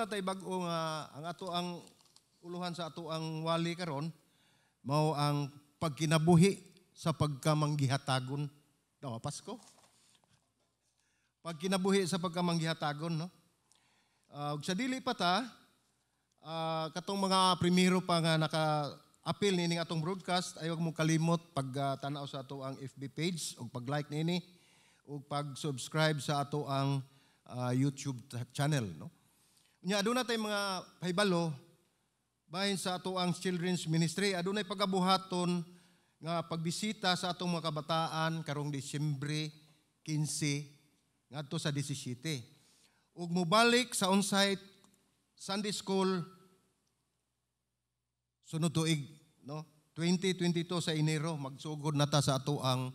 Aduna tay bag-o nga ang ato ang uluhan sa ato ang wali karon mao ang pagkinabuhi sa pagkamanggihatagon. Daw Pasko. Pagkinabuhi sa pagkamanggihatagon, no? Ug sa dili pa ta katong mga primero pa nga naka-apil nining atong broadcast, ayaw mo kalimot pag tan-aw sa ato ang FB page ug pag-like niini ug pag-subscribe sa ato ang YouTube channel, no? Unya aduna tay mga pahibalo bahin sa ato ang children's ministry. Adunay pagabuhaton nga pagbisita sa atong mga kabataan karong Disyembre 15 ngadto sa 17. Ug mobalik sa on-site Sunday school sunod tuig, no? 2022 sa Enero magsugod na ta sa ato ang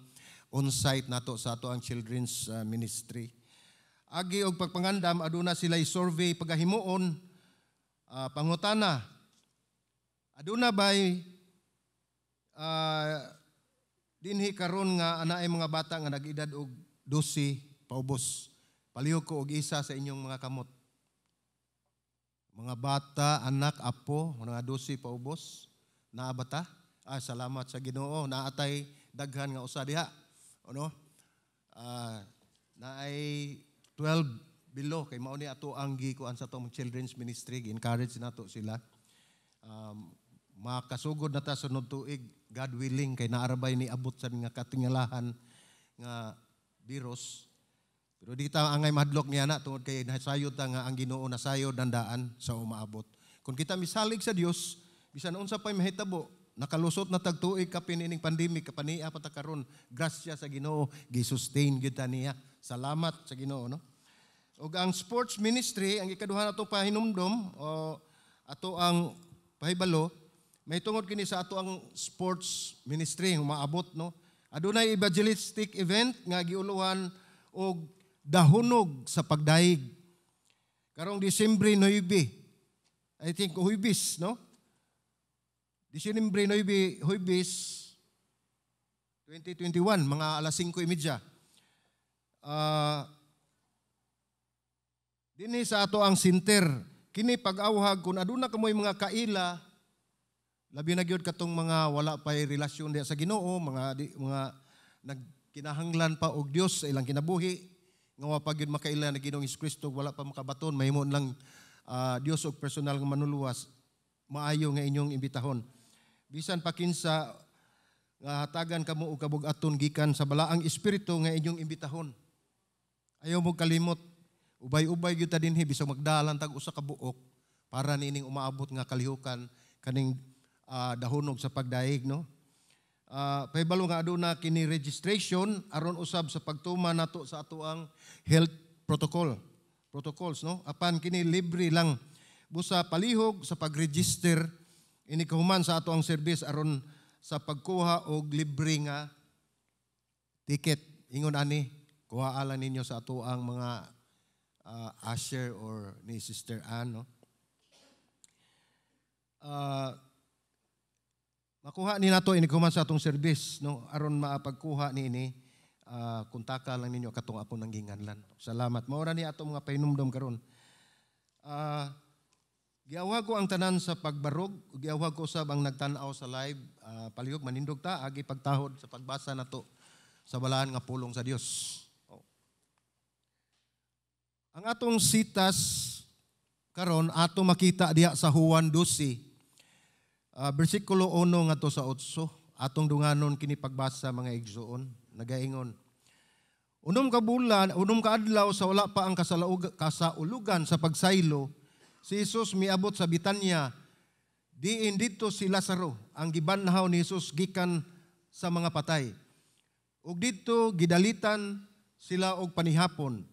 on-site nato sa ato ang children's ministry. Agi og pagpangandam, aduna sila survey pagahimuon, pangutana. Aduna bay dinhi karon nga anaay mga bata nga nag-edad og 12 paubos? Palihog ko og isa sa inyong mga kamot. Mga bata, anak, apo, mga 12 paubos. Naa ba ta? Ah, salamat sa Ginoo, naatay daghan nga usa diha. Ano? Naay 12 below kay mao ni ato ang gikuan sa atong children's ministry, gi-encourage nato sila. Makasugod na ta sunod tuig, God willing, kay naarabay ni abot sa nga katingalahan nga virus. Pero di ta angay mahadlok niya na tungod kay nasayod ta nga ang Ginoo nasayod dandaan sa umaabot. Kung kita misalig sa Dios, bisan unsa pay mahitabo, nakalusot na tag tuig kapin ining pandemic, kapania pa ta karon, grasya sa Ginoo, gi-sustain gyud ta niya. Salamat sa Ginoo, no? Ug ang sports ministry, ang ikaduha nato pahinumdom o ato ang pahibalo, may tungod kini sa ato ang sports ministry umaabot, no? Adunay evangelistic event nga giuluhan og Dahunog sa Pagdayeg. Karong Disyembre 9. I think Huybis, no? Disyembre 9, Huybis 2021, mga alas 5:30. Dinhi sa ato ang center, kini pag-awhag kung aduna kamoy mga kaila, labi na gyud katong mga wala pa relasyon diha sa Ginoo, mga nagkinahanglan pa og Dios sa ilang kinabuhi, nga wa pa gyud makaila na Ginoong Kristo, wala pa makabaton, mahimo lang Dios og personal nga manuluwas, maayo nga inyong imbitahon. Bisan pa kinsa nga hatagan kamo og kabug-aton gikan sa Balaang Espiritu nga inyong imbitahon. Ayaw mo kalimot, ubay-ubay gyud ta dinhi bisag magdalan tag usa ka buok para niining umaabot nga kalihukan kaning Dahunog sa Pagdayeg, no? Pahibalo nga aduna kini registration aron usab sa pagtuman nato sa ato ang health protocols, no? Apan kini libre lang, busa palihog sa pag-register ini kahuman sa ato ang service aron sa pagkuha og libre nga ticket. Ingon ani, kuha lang ninyo sa ato ang mga usher or ni Sister Ann, no? Makuha ni nato ini kuman sa atong service, no? Aron maapagkuha niini, kontaka lang ninyo katong ako nang ginganlan. Salamat. Mao ra ni atong mga pahinumdom karon. Giawhag ko ang tanan sa pagbarog, giawhag ko usab ang nagtan-aw sa live, palihog manindog ta agi pagtahod sa pagbasa nato sa balaan nga pulong sa Dios. Oh. Ang atong sitas karon ato makita diha sa Juan 12, bersikulo 1 ngadto sa 8. Atong dunganon kini pagbasa, mga igsoon. Nagaingon: 6 ka bulan, 6 ka adlaw sa wala pa ang kasaulugan sa pagsaylo, si Jesus miabot sa Bitanya. Diin dito si Lazaro, ang gibanhaw ni Jesus gikan sa mga patay. Ug didto gidalitan sila og panihapon.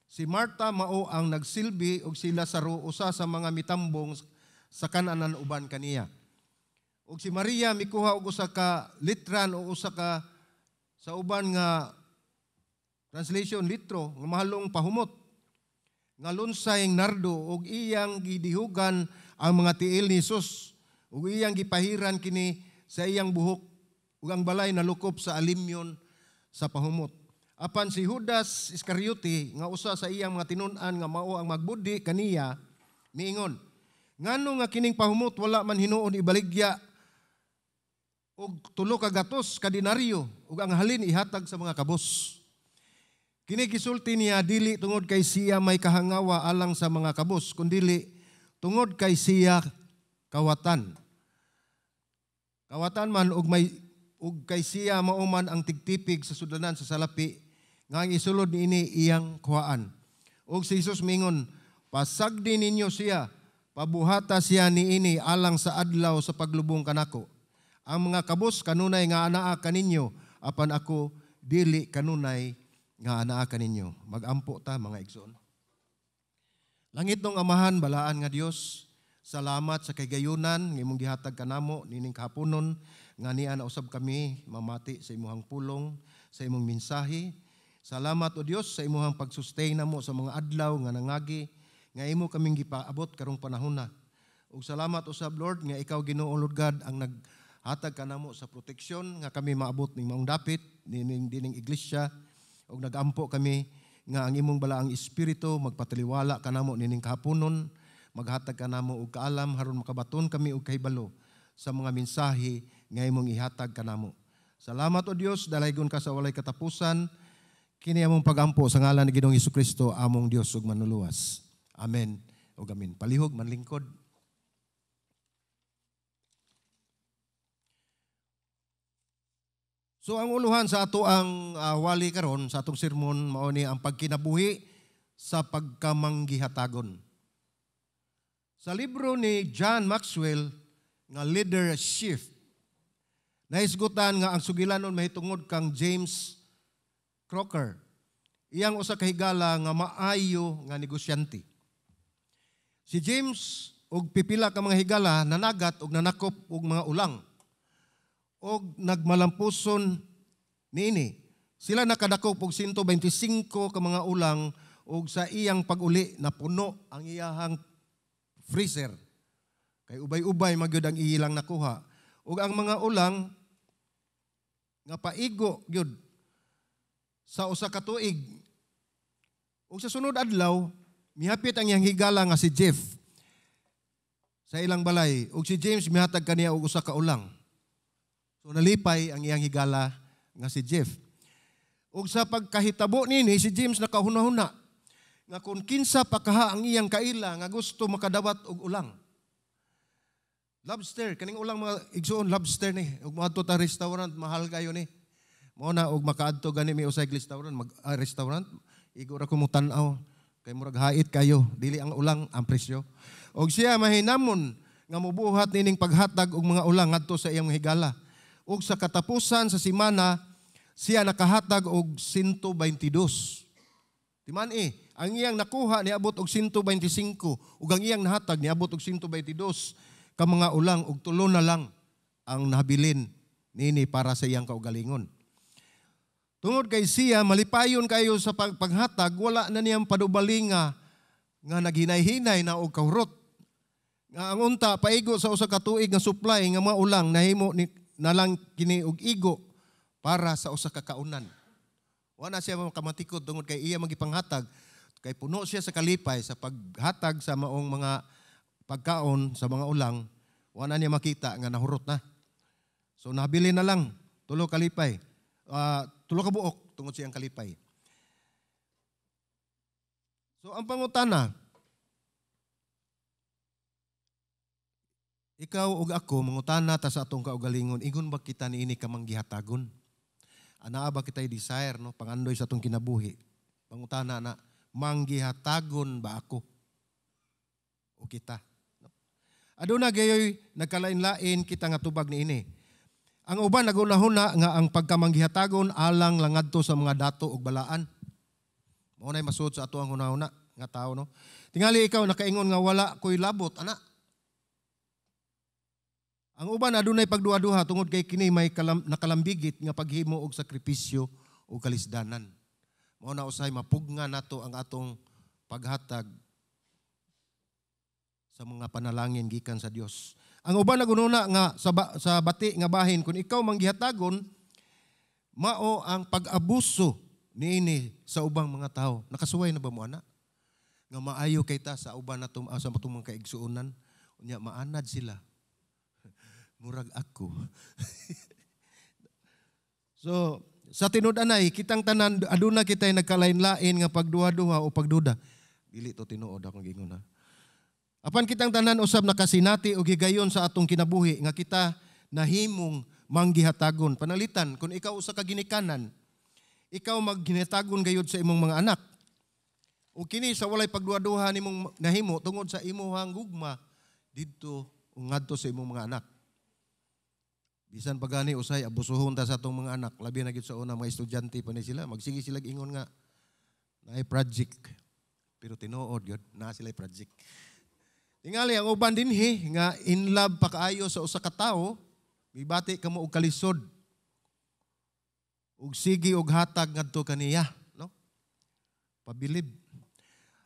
Si Marta mao ang nagsilbi ug si Lazaro usa sa mga mitambong sa kananan uban kaniya. Ug si Maria mikuha og usa ka litran o usa ka, sa uban nga translation, litro nga mahalong pahumot nga lunsay nardo ug iyang gidihugan ang mga tiil ni Jesus ug iyang gipahiran kini sa iyang buhok, ug ang balay nalukop sa alimyon sa pahumot. Apan si Judas Iscariote nga usa sa iyang mga tinun-an nga mao ang magbudi kaniya. Miingon, "Ngano nga kining pahumot wala man hinuon ibaligya og 3 ka denaryo ug ang halin ihatag sa mga kabos?" Kini gisulti niya dili tungod kay siya may kahangawa alang sa mga kabos, kundili tungod kay siya kawatan. Kawatan man og may og kay siya mao man ang tigtipig sa sudlanan sa salapi nga ang isulod niini iyang kuhaan. Og si Jesus mingon, "Pasagdi ninyo siya, pabuhata siya niini alang sa adlaw sa paglubong kanako. Ang mga kabos kanunay nga anaa kaninyo, apan ako dili kanunay nga anaa kaninyo." Magampo ta, mga igsoon. Langitnong Amahan, balaan nga Dios, salamat sa kagayunan nga imong gihatag kanamo nining kahaponon nga niya na usab kami mamati sa imong pulong, sa imong mensahe. Salamat, o Dios, sa imong pagsustain namo sa mga adlaw nga nangagi nga imo kaming gipaabot karong panahona. Ug salamat usab, Lord, nga ikaw, Ginoo Lord God, ang naghatag kanamo sa proteksyon nga kami maabot ning maong dapit nining dining iglesia, ug nagampo kami nga ang imong balaang espiritu magpataliwala kanamo nining kahaponon, maghatag kanamo og kaalam haron makabaton kami og kahibalo sa mga mensahe nga imong ihatag kanamo. Salamat, o Dios, dalaygon ka sa walay katapusan. Kini among pagampo sa ngalan ni Ginoong Hesukristo, among Dios ug manluluwas. Amen ug amen. Palihog manlingkod. So ang uluhan sa ato ang wali karon sa atong sermon mao ni ang pagkinabuhi sa pagkamanggihatagon. Sa libro ni John Maxwell nga Leadership, nahisgutan nga ang sugilanon mahitungod kang James Crocker, iyang usa ka higala nga maayo nga negosyante. Si James og pipila ka mga higala nanagat og nanakop og mga ulang og nagmalampuson niini. Sila nakadakop og 125 ka mga ulang og sa iyang pag-uli napuno ang iyahang freezer. Kay ubay-ubay magyud ang ilang nakuha. Og ang mga ulang nga paigo gyud sa usa ka tuig. Og sa sunod adlaw, mihapit ang iyang higala nga si Jeff sa ilang balay. Og si James mihatag kaniya og usa ka ulang. So nalipay ang iyang higala nga si Jeff. Og sa pagkahitabo nini, si James nakahuna-huna nga kung kinsa pa kaha ang iyang kaila nga gusto makadawat og ulang. Lobster, kaning ulang, mga igsuon, lobster ni. Ug moadto ta restaurant, mahal kayo ni. Mao na og makaadto gani mi usay restaurant, restaurant, igo ra ko mo tan-aw kay murag hait kayo, dili ang ulang ang presyo. Og siya mahinamon nga mobuhat nining paghatag og mga ulang ngadto sa iyang higala. Og sa katapusan sa semana, siya nakahatag og 122. Timan ang iyang nakuha niabot og 125 ug ang iyang nahatag niabot og 122 ka mga ulang, og tulo na lang ang nabilin nini para sa iyang kaugalingon. Tungod kay siya malipayon kayo sa paghatag, wala na niyang padubalinga nga naghinay-hinay na og kahurot. Nga ang unta paigo sa usa ka tuig nga supply nga mga ulang nahimo ni nalang kini og igo para sa usa ka kaunan. Wala siya makamatikod tungod kay iya magipanghatag, kay puno siya sa kalipay sa paghatag sa maong mga pagkaon sa mga ulang, wala niya makita nga nahurot na. So nabili na lang tulo kalipay. Tulo ka buok tungod siyang kalipay. So ang pangutana, ikaw ug ako mangutana ta sa atong kaugalingon, ingon ba kita niini ka manggihatagon? Anaa ba kita'y desire, no, pangandoy sa atong kinabuhi? Pangutana na, manggihatagon ba ako o kita? No? Aduna gayoy nagkalain-lain kita nga tubag niini. Ang uban nagunahuna nga ang pagkamanggihatagon alang langadto sa mga dato ug balaan. Mao nay masuod sa ato ang hunahuna nga tao, no. Tingali ikaw nakaingon nga wala koy labot ana. Ang uban adunay pagduha-duha tungod kay kini may nakalambigit nga paghimo og sakripisyo o kalisdanan. Mao na usahay mapugna nato ang atong paghatag sa mga panalangin gikan sa Dios. Ang uban nagununa nga sa bati nga bahin, kung ikaw manggihatagon, mao ang pag-abuso niini sa ubang mga tao. Nakasuway na ba mo ana? Nga maayo kay ta sa uban nato, sa atong mga kaigsuonan. Unya maanad sila. Murag ako. So, sa tinud-anay, kitang tanan aduna kitay nagkalain-lain nga pagduha-duha o pagduda. Dili to tinuod akong giingon ha. Apan kitang tanan usab nakasinati og higayon sa atong kinabuhi nga kita nahimong manggihatagon. Panalitan, kung ikaw usa ka ginikanan, ikaw magginatagon gayud sa imong mga anak. O kini sa walay pagduha-duha nimong nahimo tungod sa imuhang gugma didto ngadto sa imong mga anak. Bisan pa gani usay abusuhon ta sa atong mga anak, labi na gyud sa una, mga estudyante pa ni sila, magsige sila ingon nga naay project. Pero tinuod gyud naa sila project. Tingali ang uban dinhi nga in love pa kaayo sa usa ka tawo, mibati kamo og kalisod. Ug sige og hatag ngadto kaniya, no? Pabilib.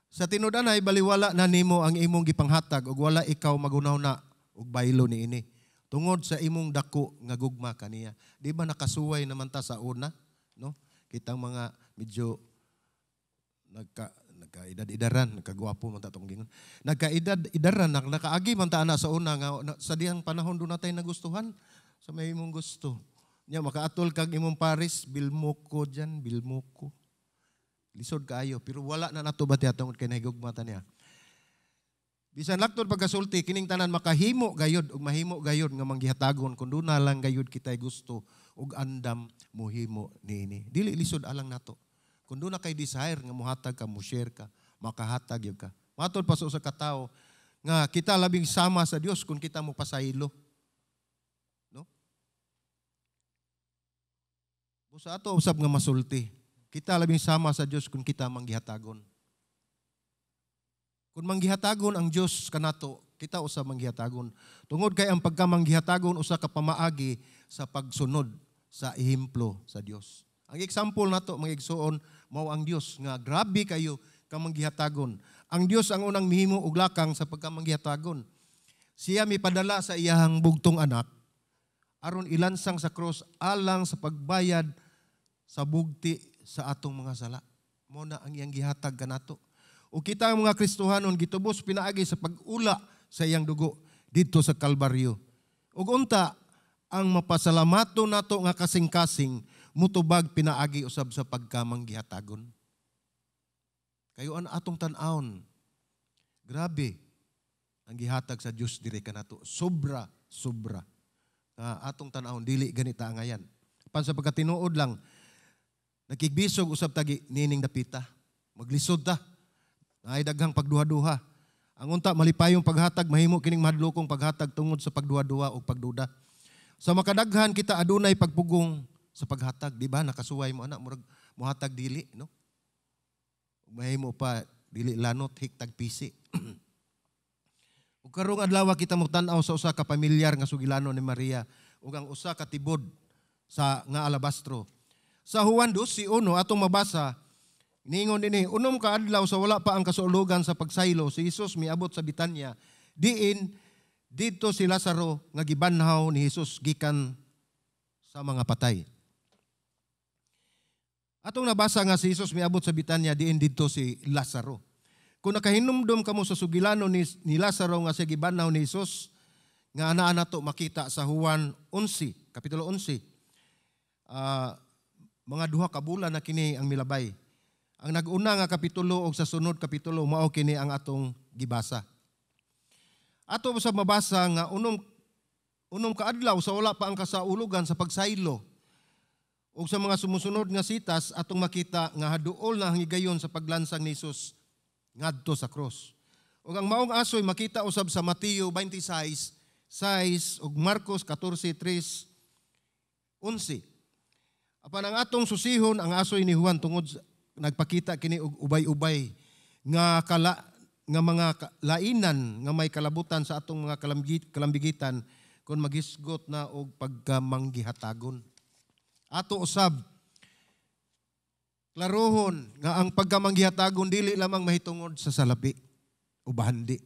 Sa tinud-anay, baliwala na nimo ang imong gipanghatag ug wala ikaw maghunahuna og baylo niini tungod sa imong dako nga gugma kaniya. Di ba nakasuway naman ta sa una, no? Kitang mga medyo nagkaedad-edaran, nagkagwapo man ta tong gingon. Nagkaedad-edaran, nakaagi man ta ana sa una nga na, sa dihang panahon do natay nagustuhan sa may imong gusto. Nya makaatol kag imong pares, bilmoko diyan, bilmoko. Lisod kaayo, pero wala na nato ba tungod kay nahigugma ta niya. Bisan laktod pagkasulti, kining tanan makahimo gayod ug mahimo gayod nga manggihatagon kun duna lang gayod kitay gusto ug andam mohimo niini. Dili lisod alang nato. Kun duna kay desire nga mohatag ka, mo share ka, makahatag gyud ka. Matod pa sa usa ka tawo nga kita labing sama sa Dios kung kita mo pasaylo. No? Busa ato usab nga masulti. Kita labing sama sa Dios kung kita manggihatagon. Kung manggihatagon ang Dios kanato, kita usa manggihatagon. Tungod kay ang pagkamanggihatagon usa ka pamaagi sa pagsunod sa ehemplo sa Dios. Ang example nato mga igsuon mao ang Dios nga grabe kayo ka manggihatagon. Ang Dios ang unang mihimo og lakang sa pagkamanggihatagon. Siya mipadala sa iyahang bugtong anak aron ilansang sa cross alang sa pagbayad sa bugti sa atong mga sala. Mao na ang iyang gihatag kanato. O kita ang mga Kristohanon gitubos pinaagi sa pag-ula sa iyang dugo didto sa Kalbaryo. Ug unta ang mapasalamato nato nga kasing-kasing mutubag pinaagi usab sa pagkamanggihatagon. Kayo ang atong tan-awon. Grabe ang gihatag sa Dios diri kanato. Sobra, sobra. Nga atong tan-awon dili ganita angayan. Apan sa pagkatinuod lang, nakigbisog usab tagi nining dapita. Maglisod ta. Ay daghang pagduha-duha. Ang unta malipayong paghatag mahimo kining mahadlokong paghatag tungod sa pagduha-duha o pagduda. Sa makadaghan kita adunay pagpugong sa paghatag, di ba? Nakasuway mo ana murag mohatag dili, no? Mahimo pa dili lanot hiktag pisi. Ug karong adlaw kita motan-aw sa usa ka pamilyar nga sugilano ni Maria ug ang usa ka tibod sa nga alabastro. Sa Juan 12:1 atong mabasa, niingon dinhi, unom ka adlaw sa wala pa ang kasulogan sa pagsaylo, si Jesus miabot sa Bitanya. Diin didto si Lazaro nga gibanhaw ni Jesus gikan sa mga patay. Atong nabasa nga si Jesus miabot sa Bitanya, diin didto si Lazaro. Kung nakahinumdom kamo sa sugilano ni Lazaro nga siya gibanhaw ni Jesus, nga anaa nato makita sa Juan 11, Kapitulo 11. Mga 2 ka bulan na kini ang milabay. Ang nag-una nga kapitulo og sa sunod kapitulo mao kini ang atong gibasa. Ato sa mabasa nga unom ka adlaw sa wala pa ang kasaulugan sa pagsaylo. Ug sa mga sumusunod nga sitas atong makita nga haduol na ang higayon sa paglansang ni Jesus ngadto sa cross. Ug ang maong asoy makita usab sa Mateo 26:6 ug Marcos 14:3-11. Apan ang atong susihon ang asoy ni Juan tungod nagpakita kini og ubay-ubay nga kala nga mga lainan nga may kalabutan sa atong mga kalambigitan kung maghisgot na og pagkamanggihatagon. Ato usab klarohon nga ang pagkamanggihatagon dili lamang mahitungod sa salapi o bahandi.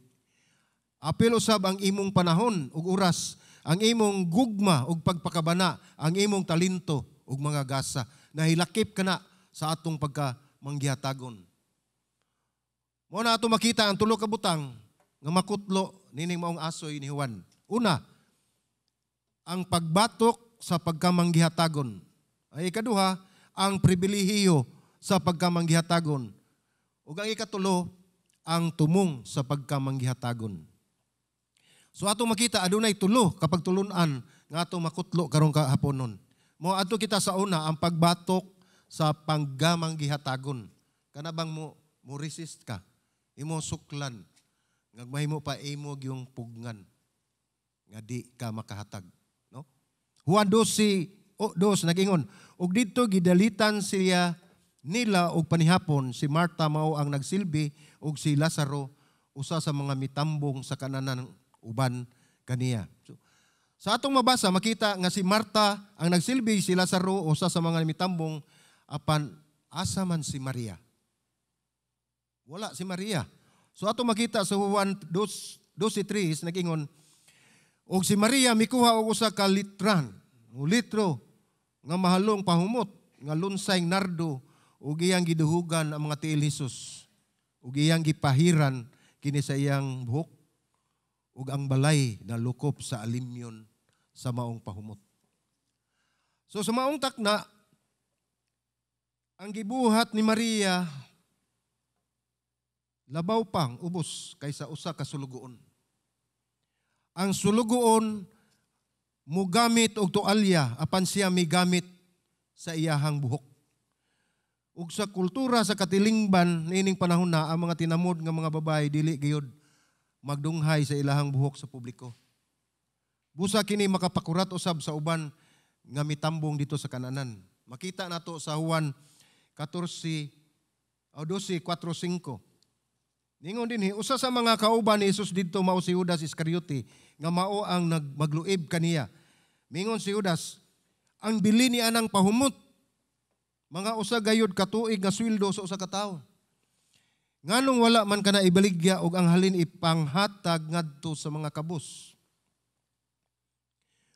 Apil usab ang imong panahon ug oras, ang imong gugma ug pagpakabana, ang imong talento ug mga gasa. Nahilakip kana sa atong pagkamanggihatagon. Mao na ato makita ang tulo ka butang nga makutlo nining maong asoy ni Juan. Una, ang pagbatok sa pagkamanggihatagon. Ang ikaduha, ang pribilehiyo sa pagkamanggihatagon. Ug ang ikatulo, ang tumong sa pagkamanggihatagon. So atong makita adunay tulo kapag tulunan nga atong makutlo karong kahaponon. Mo adto kita sa una, ang pagbatok sa pagkamanggihatagon. Kana bang mo resist ka? Imo suklan nga mahimo pa imo gyung pugnan nga di ka makahatag, no? Juan 12:2 nagingon, "Ug didto gidalitan siya nila og panihapon. Si Marta mao ang nagsilbi ug si Lazaro usa sa mga mitambong sa kananan uban kaniya." So, sa atong mabasa, makita nga si Marta ang nagsilbi, si Lazaro usa sa mga mitambong, apan asa man si Maria? Wala si Maria. So ato makita sa Juan 12:3 nagingon, "Og si Maria mikuha og usa ka litran o litro nga mahalong pahumot nga lunsay nardo ug iyang giduhugan ang mga tiil ni Jesus ug iyang gipahiran kini sa iyang buhok, ug ang balay nalukop sa alimyon sa maong pahumot." So sa maong takna, ang gibuhat ni Maria labaw pang ubos kaysa usa ka sulugoon. Ang sulugoon mugamit og tualya, apan siya migamit sa iyahang buhok. Ug sa kultura sa katilingban niining panahon na, ang mga tinamod nga mga babae dili gayud magdunghay sa ilahang buhok sa publiko. Busa kini makapakurat usab sa uban nga mitambong dito sa kananan. Makita nato sa Juan 14 o 12, 4, 5. Ningon dinhi, "Usa sa mga kauban ni Jesus didto mao si Judas Iscariote nga mao ang nagmagluib kaniya. Mingon si Judas, ang bili ni anang pahumot mga usa gayud ka tuig nga sweldo sa usa ka tawo. Nganong wala man kana ibaligya og ang halin ipanghatag ngadto sa mga kabus?"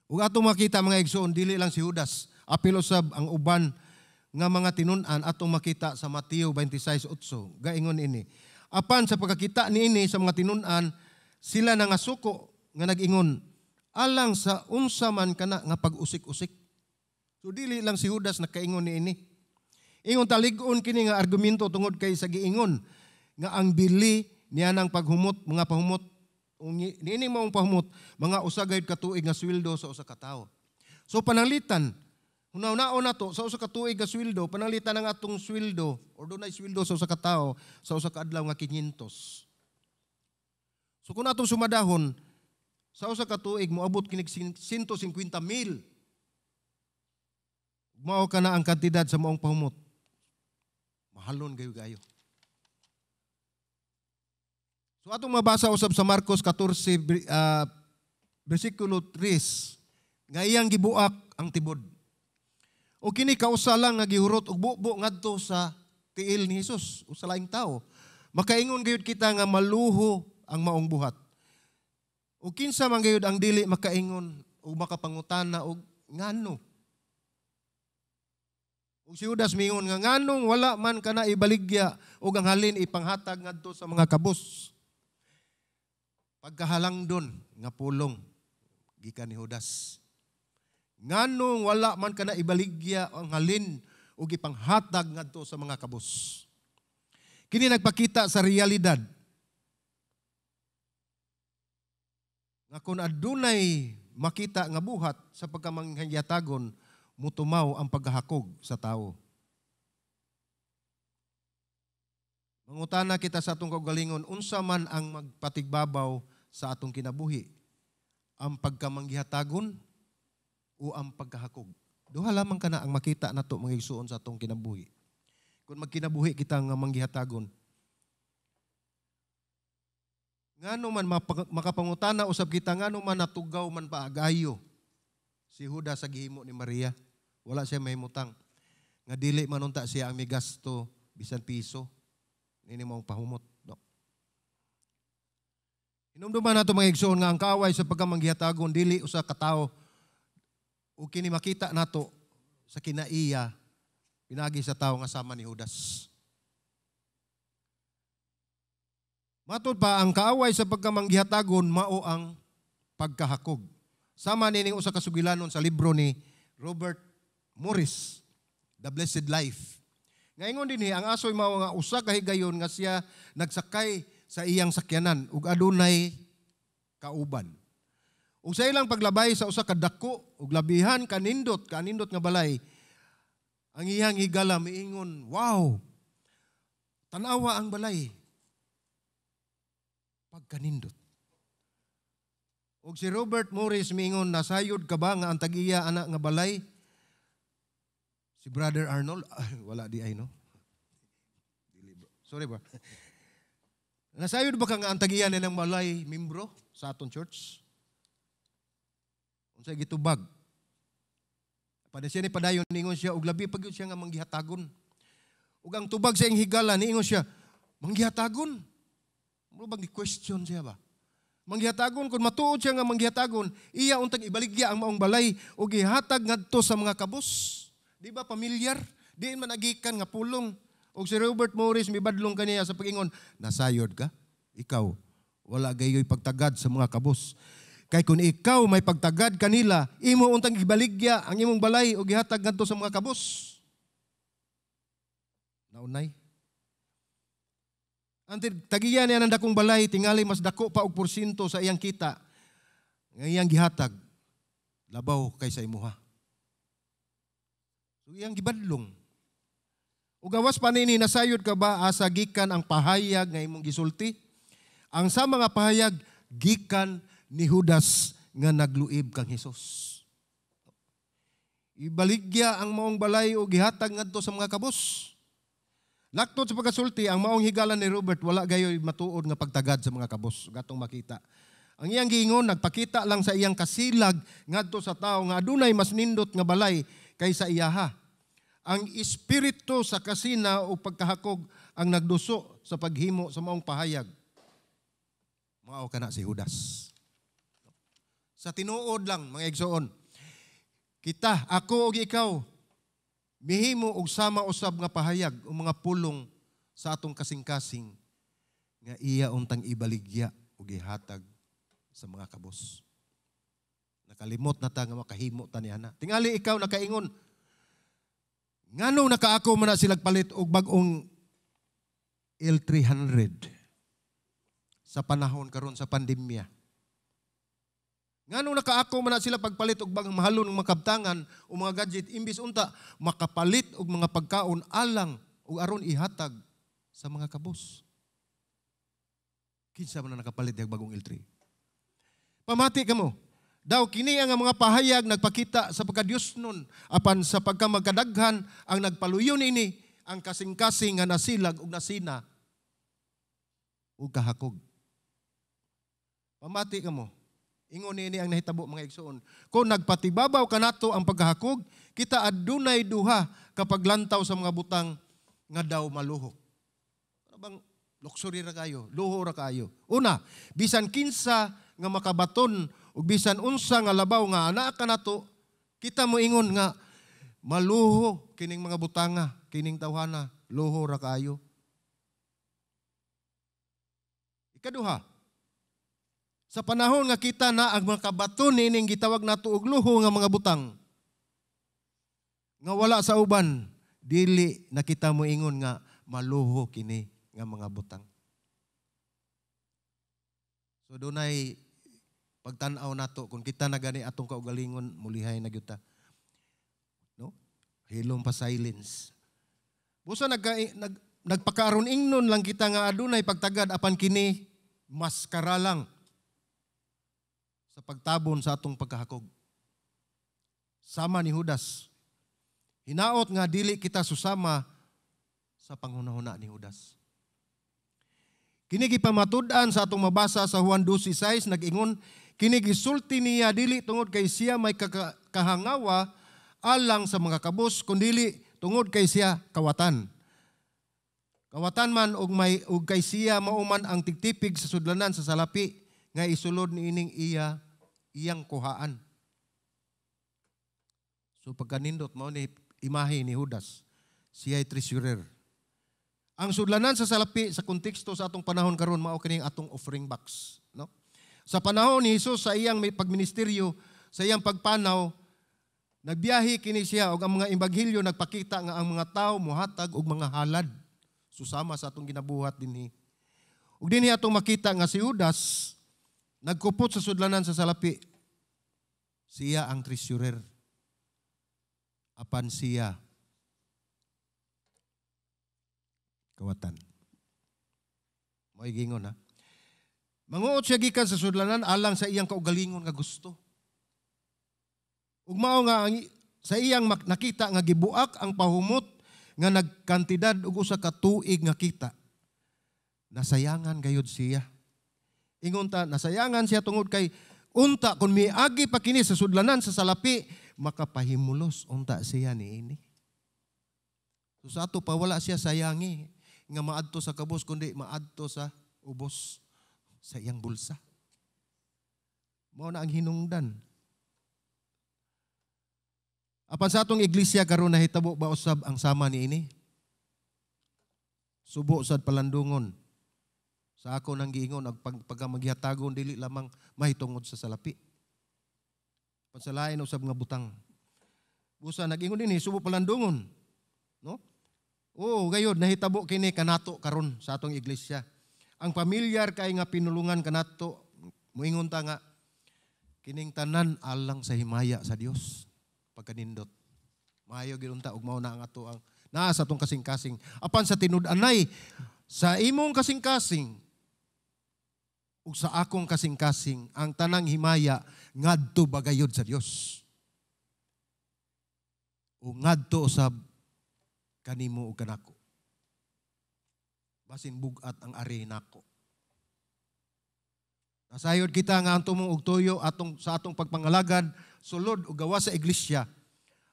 Ug atong makita, mga igsoon, dili lang si Judas, apil usab ang uban nga mga tinun-an, atong makita sa Mateo 26:8. Gaingon ini, "Apan sa pagkakita niini sa mga tinun-an, sila nangasuko nga nag-ingon, 'Alang sa unsa man kana nga pag-usik-usik?" So dili lang si Judas nakaingon niini. Ingon talig-on kini nga argumento tungod kay sa giingon nga ang bili niya ng paghumot, mga pahumot, niini maong pahumot, mga usa gayud ka tuig nga sweldo sa usa ka tawo. So pananglitan, hunahunaon nato sa usa ka tuig nga sweldo, pananglitan ang atong sweldo or dunay sweldo sa usa ka tawo sa usa ka adlaw nga 500. So kung atong sumadahon sa usa ka tuig, moabot kinig 150 mil. Mao kana ang kantidad sa maong pahumot. Mahalon gayo gayo. So atong mabasa usab sa Marcos 14 bersikulo 3 nga iyang gibuak ang tibod. O kini kausa lang nga gihurot og bubo ngadto sa tiil ni Jesus, usa laing tawo. Makaingon gayud kita nga maluho ang maong buhat. O kinsa man gayud ang dili makaingon o makapangutana og ngano? Ug si Judas mingon nga nganong wala man kana ibaligya og ang halin ipanghatag ngadto sa mga kabus. Pagkahalangdon nga pulong gikan ni Judas. Nganong wala man kana ibaligya ang halin ug ipanghatag ngadto sa mga kabus? Kini nagpakita sa realidad nga kung adunay makita nga buhat sa pagkamanghiyatagon, mutumaw ang paghahakog sa tao. Mangutana kita sa atong kaugalingon, unsa man ang magpatigbabaw sa atong kinabuhi? Ang pagkamanggihatagon o ang pagkahakog? Duha lamang kana ang makita nato, mga igsuon, sa atong kinabuhi. Kung magkinabuhi kita nga manggihatagon, ngano man makapangutana usab kita, ngano man natugaw man paagayo si Judas sa gihimo ni Maria? Wala siya mahimutang. Nga dili man unta siya ang migasto bisan piso. Nini maong pahumot. No. Hinumduman nato, mga igsoon, nga ang kaaway sa pagkamanggihatagon dili usa ka tawo, ug kini makita nato sa kinaiya pinagi sa tawo nga sama ni Judas. Matod pa, ang kaaway sa pagkamanggihatagon mao ang pagkahakog. Sama nining usa ka sugilanon sa libro ni Robert Morris, The Blessed Life. Ngaingon dinhi, ang asoy mao nga usa ka higayon nga siya nagsakay sa iyang sakyanan ug adunay kauban. Ug sa ilang paglabay sa usa ka dako ug labihan kanindot nga balay, ang iyang higala miingon, "Wow! Tanawa ang balay. Pagkanindot." Ug si Robert Morris miingon, "Nasayod ka ba nga ang tag-iya ana nga balay si Brother Arnold?" Ay, wala di ay, no? Sorry ba? Nasayod ba ka nga ang tag-iya ng balay membro sa aton church? Unsay gitubag? Pada siya ni padayon, niingon siya, og labi pa gyud siya nga manggihatagon. Ug ang tubag sa iyang higala, niingon siya, "Manggihatagon?" Mo bang gi-question siya ba? Manggihatagon, kung matuod siya nga manggihatagon, iya untang ibaligya ang maong balay ug gihatag ngadto sa mga kabos. Di ba pamilyar? Di man agikan nga pulong. Og si Robert Morris mibadlong kaniya sa pag-ingon, "Nasayod ka? Ikaw, wala gayoy pagtagad sa mga kabos. Kay kung ikaw may pagtagad kanila, imo untang ibaligya ang imong balay ug gihatag ngadto sa mga kabos." Naunay. Ang tagiya niya ng dakong balay, tingali mas dako pa og porsyento sa iyang kita nga iyang gihatag labaw kaysa imuha. So iyang gibadlong. Ug gawas pa nini, nasayod ka ba asa gikan ang pahayag nga imong gisulti? Ang sa mga pahayag gikan ni Judas nga nagluib kang Hesus. Ibaligya ang maong balay o gihatag ngadto sa mga kabos. Laktod sa pagkasulti, ang maong higala ni Robert wala gayoy matuod nga pagtagad sa mga kabos. Gatong makita. Ang iyang giingon, nagpakita lang sa iyang kasilag ngadto sa tao nga adunay mas nindot nga balay kaysa iyaha. Ang espiritu sa kasina o pagkahakog ang nagduso sa paghimo sa maong pahayag. Mao kana si Judas. Sa tinuod lang, mga igsoon, kita, ako ug ikaw, mihimo og sama usab nga pahayag o mga pulong sa atong kasing-kasing nga iya untang ibaligya ug ihatag sa mga kabos. Nakalimot na ta nga makahimo ta niana. Tingali ikaw nakaingon, "Ngano nakaako man na silag palit og bag-ong L300 sa panahon karon sa pandemya? Ngano nakaako man na sila pagpalit og bagong mahalon ng mga kabtangan o mga gadget imbis unta makapalit og mga pagkaon alang og aron ihatag sa mga kabos? Kinsa man na nakapalit og bagong L3?" Pamati kamo. Daw kini ang mga pahayag nagpakita sa pagka-Diyos nun, apan sa pagkamagkadaghan ang nagpaluyon ini ang kasing-kasing nga nasilag ug nasina ug kahakog. Pamati kamo. Ingon niini ang nahitabo, mga igsoon. Kung nagpatibabaw kanato ang pagkahakog, kita adunay duha kapag lantaw sa mga butang nga daw maluho. Ano bang luxury ra kayo, luho ra kayo. Una, bisan kinsa nga makabaton ug bisan unsa nga labaw nga anaa kanato, kita moingon nga maluho kining mga butanga, kining tawhana, luho ra kayo. Ikaduha, sa panahon nga kita na ang mga kabaton niining gitawag nato og luho nga mga butang nga wala sa uban, dili na kita moingon nga maluho kini nga mga butang. So dunay pagtan-aw nato kung kita na gani atong kaugalingon, mulihay na gyud ta. No? Hilom pa silence. Busa nagpakaaron ingnon lang kita nga adunay pagtagad, apan kini maskara lang sa pagtabon sa atong pagkahakog. Sama ni Judas. Hinaot nga dili kita susama sa panghunahuna ni Judas. Kini gipamatud-an sa atong mabasa sa Juan 12:6, nag-ingon, kini gisulti niya dili tungod kay siya may kahangawa alang sa mga kabos, kundili tungod kay siya kawatan. Kawatan man og may og kay siya mauman ang tigtipig sa sudlanan sa salapi nga isulod niining iya iyang kuhaan. So pagkanindot mao ni imahe ni Judas. Siya ay treasurer. Ang sudlanan sa salapi sa konteksto sa atong panahon karon mao kining atong offering box, no? Sa panahon ni Jesus sa iyang may pagministeryo, sa iyang pagpanaw, nagbiyahe kini siya og ang mga ebanghelyo nagpakita nga ang mga tawo mohatag og mga halad. Susama sa atong ginabuhat dinhi. Ug dinhi atong makita nga si Judas nagkupot sa sudlanan sa salapi. Siya ang treasurer. Apan siya kawatan. Mo'y gingon ha. Manguot siya gikan sa sudlanan alang sa iyang kaugalingon nga gusto. Ug mao nga ang, sa iyang nakita nga gibuak ang pahumot nga nagkantidad og usa ka tuig nga kita. Nasayangan gayud siya. Ingon ta, nasayangan siya tungod kay unta kung miagi pa kini sa sudlanan sa salapi, makapahimulos unta siya niini. So sa ato pa wala siya sayangi nga maadto sa kabos kundi maadto sa ubos sa iyang bulsa. Mao na ang hinungdan. Apan sa atong iglesia karon nahitabo ba usab ang sama niini? Subo sad palandungon. Sa ako nang giingon ang pagka maghihatagon dili lamang mahitungod sa salapi. Pansalain usab nga butang. Busa nag-ingon dinhi subo palandungon. No? Oo, gayod nahitabo kini kanato karon sa atong iglesia. Ang pamilyar kay nga pinulungan kanato, muingon ta nga kining tanan alang sa himaya sa Dios pagkanindot. Maayo gyud unta ug mao na ang ato ang naa sa atong kasing-kasing. Apan sa tinud-anay sa imong kasing-kasing ug sa akong kasing-kasing ang tanang himaya ngadto bagayod sa Dios. Ug ngadto usab kanimo ug kanako. Basin bug-at ang ari nako. Nasayod kita nga ang tumong og tuyo atong sa atong pagpangalagad sulod ug gawas sa iglesia.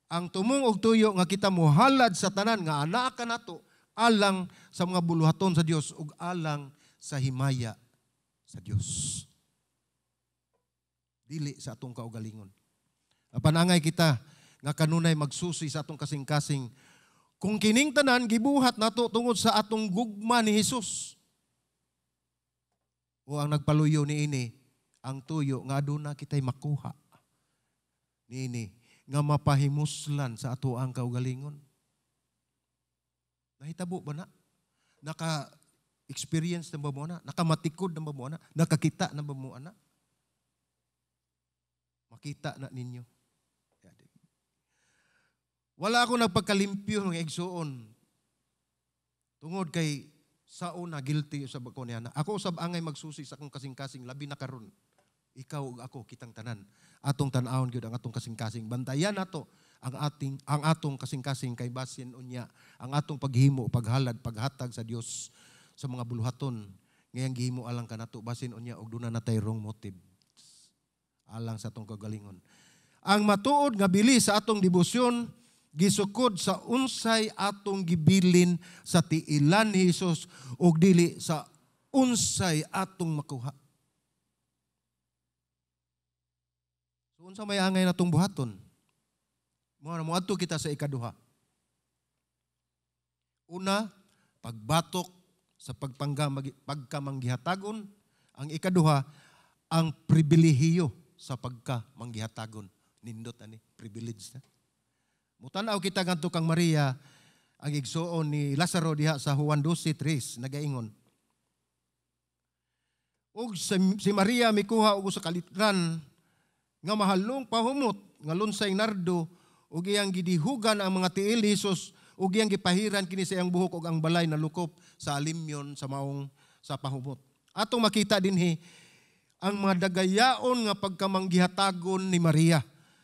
Ang tumong og tuyo nga kita mohalad sa tanan nga anaa kanato alang sa mga buluhaton sa Dios ug alang sa himaya sa Dios. Dili sa atong kaugalingon. Apan angay kita nga kanunay magsusi sa atong kasing-kasing kung kining tanan gibuhat nato tungod sa atong gugma ni Hesus. O ang nagpaluyo niini ang tuyo nga aduna kitay makuha niini nga mapahimuslan sa ato ang kaugalingon. Nahitabo ba na? Naka-experience na ba mo na? Nakamatikod na ba mo na? Nakakita na ba mo na? Makita na ninyo. Wala ako nagpagkalimpyo ng igsuon. Tungod kay sa una guilty usab ako niya. Ako usab angay magsusi sa akong kasing-kasing labi na karon. Ikaw ug ako kitang tanan. Atong tan-awon gyud ang atong kasing-kasing. Bantayan nato ang atong kasing-kasing kay basin unya ang atong paghimo, paghalad, paghatag sa Dios sa mga buluhaton. Ngayang gihimo alang kanato basin unya og duna natay wrong motive alang sa atong kagalingon. Ang matuod nga bili sa atong debosyon gisukod sa unsay atong gibilin sa tiilan ni Hesus ug dili sa unsay atong makuha. So unsa may angay natong buhaton? Mao na moadto kita sa ikaduha. Una, pagbatok sa pagkamanggihatagon. Ang ikaduha, ang pribilehiyo sa pagkamanggihatagon. Nindot ani, privilege na. Mutanaw kita ngadto kang Maria, ang igsuon ni Lazaro diha sa Juan 12:3, nagaingon. Ug si Maria mikuha og usa ka litran nga mahalong pahumot nga lunsay nardo ug iyang gidihugan ang mga tiil ni Hesus ug iyang gipahiran kini sa iyang buhok ug ang balay nalukop sa alimyon sa maong sa pahumot. Atong makita dinhi ang mga dagayaon nga pagkamanggihatagon ni Maria.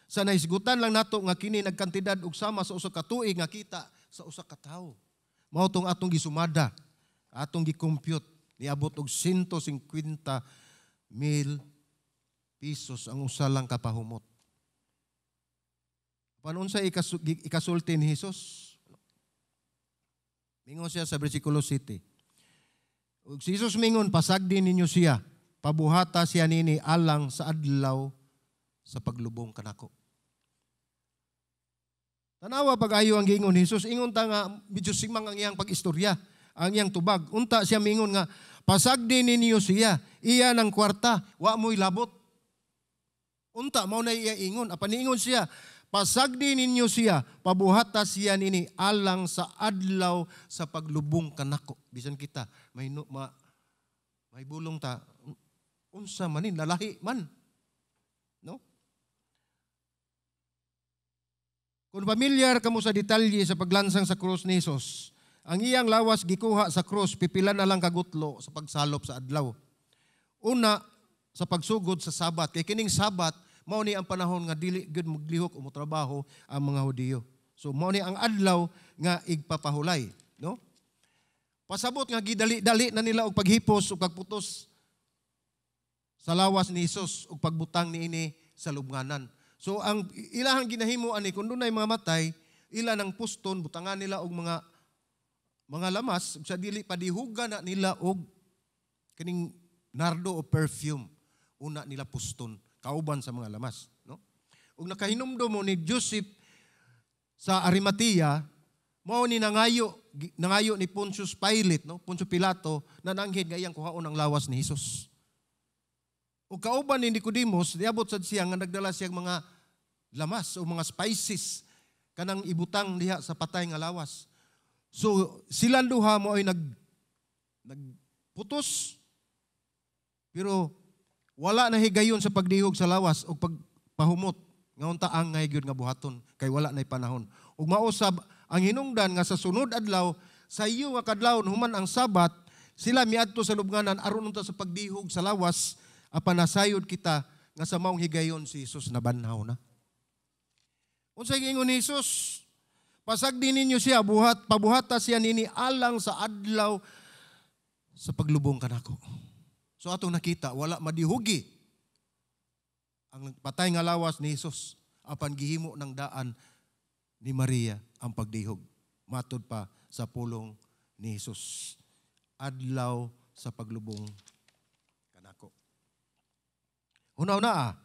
Sa nahisgutan lang nato nga kini nagkantidad og sama sa usa ka tuig nga kita sa usa ka tawo. Mao tong atong gisumada, atong gi-compute, niabot og 150,000 pesos ang usa lang ka pahumot. Panon sa ikasulti ni Hesus? Mingon siya sa versikulo 7. Ug si Hesus mingon, pasagdi ninyo siya, pabuhata siya nini alang sa adlaw sa paglubong kanako. Tanawa pag-ayo ang giingon ni Hesus, ingon ta nga medyo simang ang iyang pag-istorya. ang iyang tubag. Unta siya mingon nga, "Pasagdi ninyo siya, iya ng kwarta, wa mo'y labot." Unta mao na iya ingon, apan niingon siya, "Pasagdi ninyo siya, pabuhata siya nini alang sa adlaw sa paglubong kanako." Bisan kita may no, ma, may bulong ta, unsa man ni, lalahi man. No? Kung pamilyar kamo sa detalye sa paglansang sa krus ni Jesus, ang iyang lawas gikuha sa krus, pipila na lang kagutlo sa pagsalop sa adlaw. Una, sa pagsugod sa Sabat. Kay kining Sabat, mao ni ang panahon nga dili gyud maglihok o motrabaho ang mga Hudiyo. So mao ni ang adlaw nga igpapahulay, no? Pasabot nga gidali-dali na nila og paghipos ug pagputos sa lawas ni Jesus ug pagbutang niini sa lubnganan. So ang ilahang ginahimo ani, kung dunay mga matay, ila nang puston, butangan nila og mga lamas, ug sa dili padihuga na nila og kining nardo o perfume, una nila puston kauban sa mga lamas, no? Ug nakahinumdom mo ni Joseph sa Arimatea, mao ni nangayo ni Pontius Pilate, no? Poncio Pilato, na nanghid nga iyang kuhaon ang lawas ni Jesus. Ug kauban ni Nicodemus, niabot sad siya nga nagdala siyang mga lamas o mga spices kanang ibutang diha sa patay nga lawas. So silang duha mo ay nagputos, pero wala na higayon sa pagdihog sa lawas o pagpahumot nga unta ang ngay gyud nga buhaton kay wala nay panahon. Ug mausab ang hinungdan nga sa sunod adlaw, sa iyo nga kadlawon human ang Sabat, sila miadto sa lubnganan aron unta sa pagdihog sa lawas, apan nasayod kita nga sa maong higayon si Jesus nabanhaw na. Unsay giingon ni Jesus? "Pasagdi ninyo siya, pabuhata siya nini alang sa adlaw sa paglubong kanako." So atong nakita, wala madihugi ang patay nga lawas ni Jesus, apan gihimo ng daan ni Maria ang pagdihog. Matod pa sa pulong ni Jesus. Adlaw sa paglubong kanako. Una-una,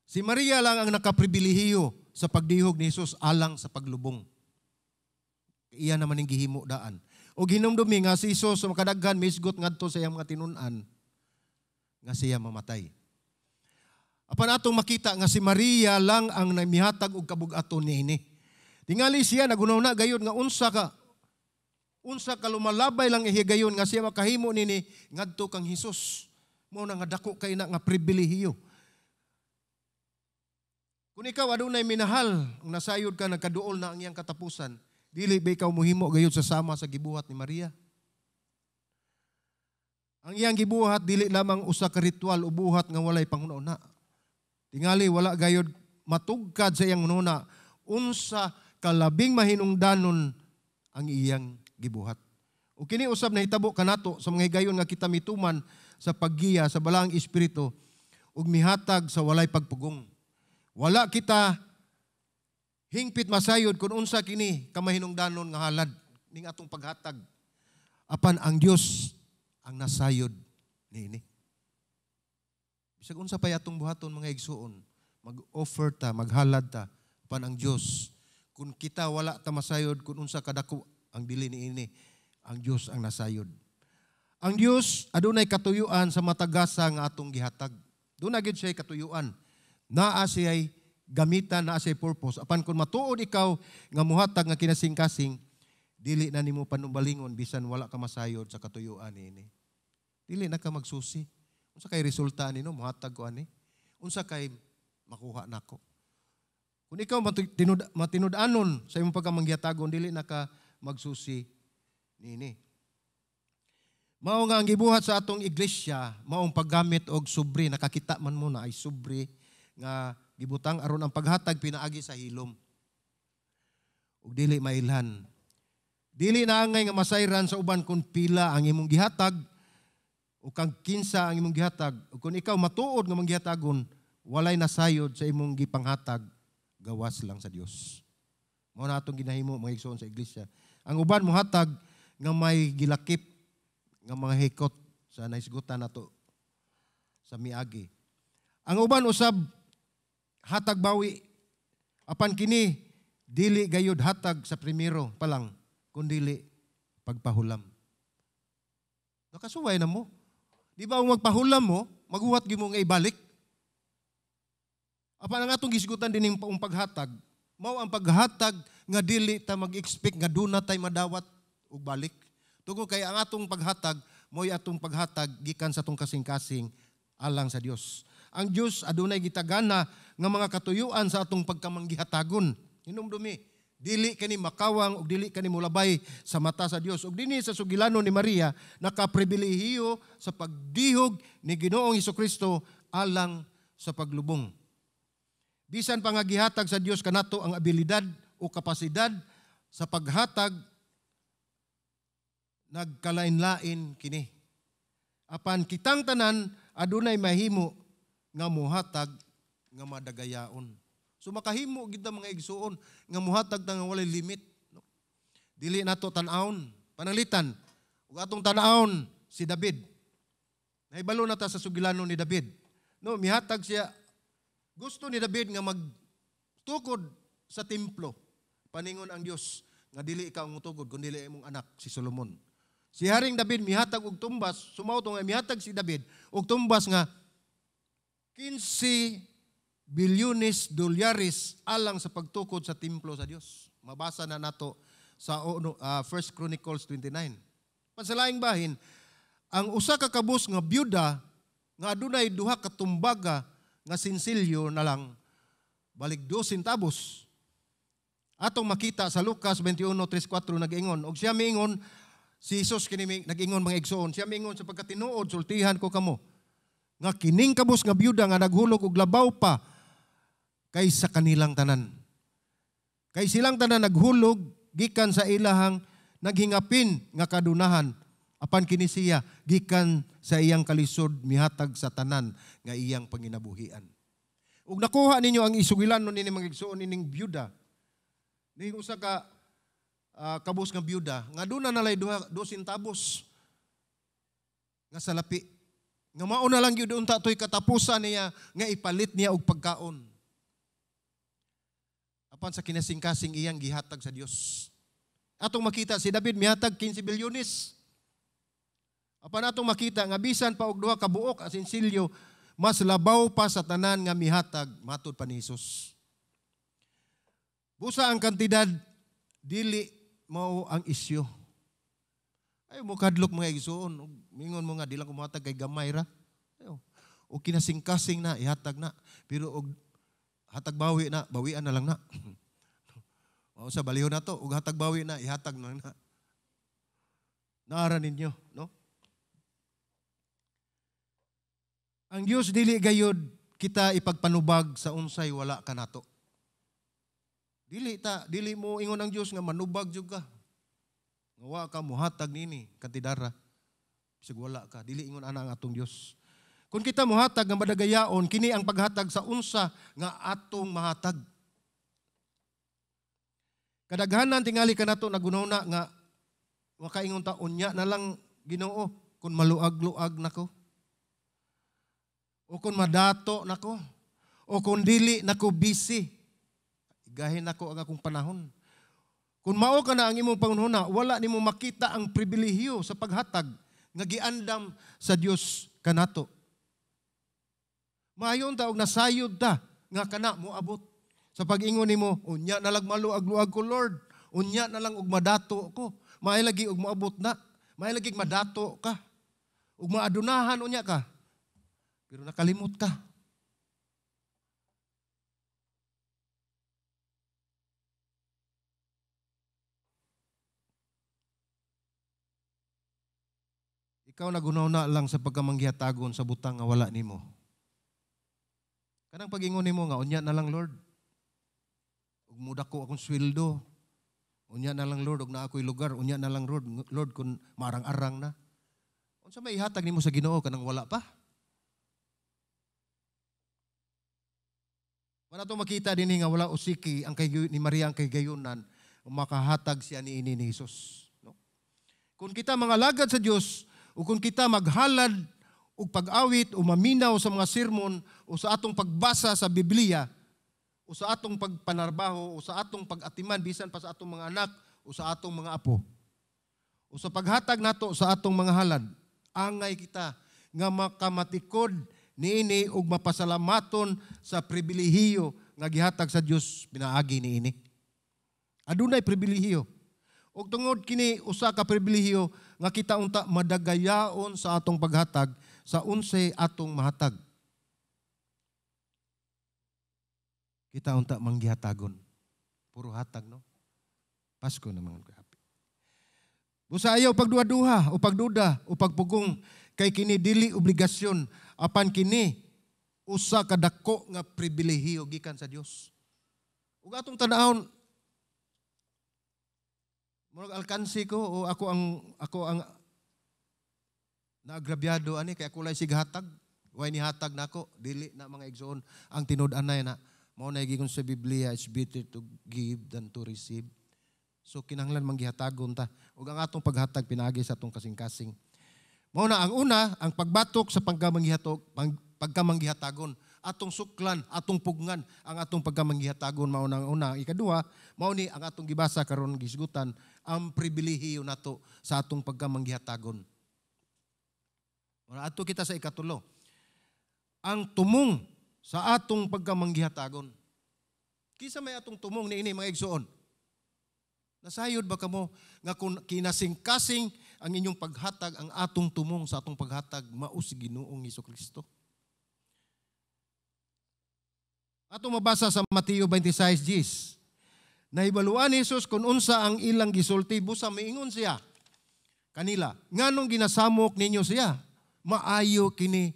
si Maria lang ang nakapribilehiyo sa pagdihog ni Jesus alang sa paglubong. Iya naman ang gihimo daan. O hinumdumi nga si Jesus sa makadaghan misgot ngadto sa iyang mga tinun-an nga siya mamatay. Apan atong makita nga si Maria lang ang namihatag og kabug-aton niini. Tingali siya nagunaw na gayud nga unsa ka lumalabay lang ihigayon nga siya makahimo nini ngadto kang Hesus. Mao na nga dako kay na nga pribilehiyo. Kung ikaw adunay minahal, ang nasayod ka nagkaduol na ang iyang katapusan, dili ba ikaw muhimo gayud sa sama sa gibuhat ni Maria? Ang iyang gibuhat dili lamang usa ka ritual o buhat nga walay panghuna-una. Tingali wala gayud matugkad sa iyang hunahuna unsa kalabing mahinungdanon ang iyang gibuhat. O kini usab nahitabo kanato sa mga higayon nga kita mituman sa paggiya sa Balaang Espiritu ug mihatag sa walay pagpugong. Wala kita hingpit masayod kung unsa kini kamahinungdanon nga halad ning atong paghatag. Apan ang Dios ang nasayod niini. Bisag unsa pa atong buhaton, mga igsuon, mag-offer ta, maghalad ta, apan ang Dios, kung kita wala ta masayod kung unsa kadako ang dili niini, ang Dios ang nasayod. Ang Dios adunay katuyuan sa matagasa nga atong gihatag. Doon na gyud siya katuyuan. Naa siya'y gamitan, naa siya'y purpose. Apan kung matuod ikaw nga muhatag nga kinasing-kasing, dili na nimo panumbalingon bisan wala ka masayod sa katuyuan niini. Dili na ka magsusi. Unsa kay resulta ani no muhatag ko ani? Unsa kay makuha nako? Kung ikaw matinud-anon sa imong pagkamanggihatagon, dili na ka magsusi niini. Mao nga ang gibuhat sa atong iglesia, maong paggamit og sobre, nakakita man mo na ay sobre nga gibutang aron ang paghatag pinaagi sa hilom. Ug dili mailhan. Dili na angay nga masayran sa uban kung pila ang imong gihatag o kang kinsa ang imong gihatag. Ug kung ikaw matuod nga manggihatagon, walay nasayod sa imong gipanghatag, gawas lang sa Dios. Mao na atong ginahimo, mga igsoon, sa iglesia. Ang uban mohatag nga may gilakip nga mga hikot sa nahisgutan nato sa miagi. Ang uban usab hatag bawi, apan kini dili gayud hatag sa primero pa lang, kundili pagpahulam. Nakasuway na mo. Di ba ang magpahulam mo, maghuwat gyud mo nga ibalik? Apan ang atong gisgutan dining paghatag, mao ang paghatag nga dili ta mag-expect nga duna tay madawat og balik. Tungod kay ang atong paghatag, mo'y atong paghatag gikan sa atong kasing-kasing alang sa Dios. Ang Dios adunay gitagana nga mga katuyuan sa atong pagkamanggihatagon. Hinumdumi, dili kani makawang ug dili kani molabay sa mata sa Dios. Ug dinhi sa sugilanon ni Maria nakapribilehiyo sa pagdihog ni Ginoong Hesukristo alang sa paglubong. Bisan pa nga gihatag sa Dios kanato ang abilidad o kapasidad sa paghatag, nagkalain-lain kini. Apan kitang tanan adunay mahimo nga muhatag nga madagayaon. So makahimo gid ta mga igsuon nga muhatag ta nga walay limit. No? Dili nato tan-awon. Pananglitan ug atong tan-awon si David. Nahibalo na ta sa sugilanon ni David. No, mihatag siya. Gusto ni David nga magtukod sa templo. Paningon ang Dios nga dili ikaw ang mutugod kun dili imong anak si Solomon. Si Haring David mihatag og tumbas, sumauto nga mihatag si David og tumbas nga 15 bilyones dolyares alang sa pagtukod sa templo sa Dios. Mabasa na nato sa 1 Chronicles 29. Pasalaing bahin, ang usa ka kabus nga byuda nga adunay duha ka tumbaga nga sinsilyo na lang balik 2 centavos. Atong makita sa Lucas 21:34 nag-ingon, og siya miingon si Jesus kini nag-ingon mga igsoon, siya miingon sa pagkatinuod sultihan ko kamo nga kining kabus nga byuda nga naghulog og labaw pa kaysa kanilang tanan. Kay silang tanan naghulog gikan sa ilahang naghingapin nga kadunahan, apan kini siya gikan sa iyang kalisod mihatag sa tanan nga iyang panginabuhian. Ug nakuha ninyo ang isugilan nun ini mga igsoon ining byuda. Ning usa ka kabus nga byuda nga duna nalay 2 centavos nga salapi. Nga mao na lang gyud unta toy katapusan niya nga ipalit niya og pagkaon. Apan sa kinasingkasing iyang gihatag sa Dios. Atong makita si David mihatag 15 bilyones. Apan atong makita nga bisan pa og duha ka buok ang sinsilyo, mas labaw pa sa tanan nga mihatag matud pa ni Hesus. Busa ang kantidad, dili mao ang isyu. Ay mo kadlok mga igsoon, mingon mo nga di lang kumuhatag kay gamay ra. Ayo, o kinasingkasing na ihatag na, pero og hatag bawi na, bawian na lang na. Mao sa baliho na to, og hatag bawi na, ihatag na lang na. Naara ninyo, no? Ang Dios dili gayud kita ipagpanubag sa unsay wala kanato. Dili ta, dili mo ingon ang Dios nga manubag jud ka. Nga wa ka muhatag nini kantidara. Bisag wala ka, dili ingon ana ang atong Dios. Kung kita muhatag nga madagayaon, kini ang paghatag sa unsa nga atong mahatag. Kadaghanan tingali kanato nagununa nga makaingon ta unya na lang Ginoo kun maluag-luag nako. O kung madato nako, o kung dili nako busy, igahin nako ang akong panahon. Kung mao ka na ang imong panghuna, wala nimo makita ang pribilehiyo sa paghatag nga giandam sa Dios kanato. Maayon ta og nasayod ta nga kana moabot. Sa pag-ingon nimo, unya na lang maluag-luag ko Lord, unya na lang og madato ko. Maay lagi og moabot na, maay lagi madato ka. Ug maadunahan unya ka. Pero nakalimot ka. Ikaw nagunaw na lang sa pagkamanggihatagon sa butang nga wala nimo. Kanang pag-ingon nimo nga unya na lang Lord. Ug mudako akong sweldo. Unya na lang Lord, ug naa ako'y lugar, unya na lang Lord, Lord kun marang-arang na. Unsa may ihatag nimo sa Ginoo kanang wala pa? Wala to makita dinhi nga wala usiki ang kay ni Maria ang kahigayunan makahatag siya niini ni Hesus, no? Kung kita mga lagad sa Dios o kung kita maghalad og pag-awit o maminaw sa mga sermon o sa atong pagbasa sa Biblia o sa atong pagpanarbaho o sa atong pag-atiman bisan pa sa atong mga anak o sa atong mga apo o O sa paghatag nato sa atong mga halad, angay kita nga makamatikod niini ug mapasalamaton sa pribilehiyo nga gihatag sa Dios pinaagi niini. Adunay pribilehiyo. Ug tungod kini usa ka pribilehiyo nga kita unta madagayaon sa atong paghatag sa unsay atong mahatag. Kita unta manggihatagon. Puro hatag, no? Pasko na mga kahapi. Busa ayaw pagduha-duha o pagduda o pagpugong kay kini dili obligasyon apan kini usa ka dako nga pribilehiyo gikan sa Dios. Ug atong tan-awon, murag alkansi ko o ako ang naagrabyado ani kay ako lay sighatag, way ni hatag nako. Dili na, mga igsoon, ang tinud-anay na. Mao na giingon sa Biblia, it's better to give than to receive. So kinahanglan manggihatagon ta. Ug ang atong paghatag pinaagi sa atong kasing-kasing. Mao na ang una, ang pagbatok sa pagkamanggihatagon. Atong suklan, atong pugngan ang atong pagkamanggihatagon, mao na ang una. Ikaduha, mao ni ang atong gibasa karon, gisgutan ang pribilehiyo nato sa atong pagkamanggihatagon. Mao ato kita sa ikatulo. Ang tumong sa atong pagkamanggihatagon. Kinsa may atong tumong niini, mga igsoon? Nasayod ba kamo nga kung kinasing-kasing ang inyong paghatag, ang atong tumong sa atong paghatag mao si Ginoong Kristo? Atong mabasa sa Mateo 26:10. Nahibaluan ni Jesus kung unsa ang ilang gisulti, busa miingon siya kanila, "Nganong ginasamok ninyo siya? Maayo kini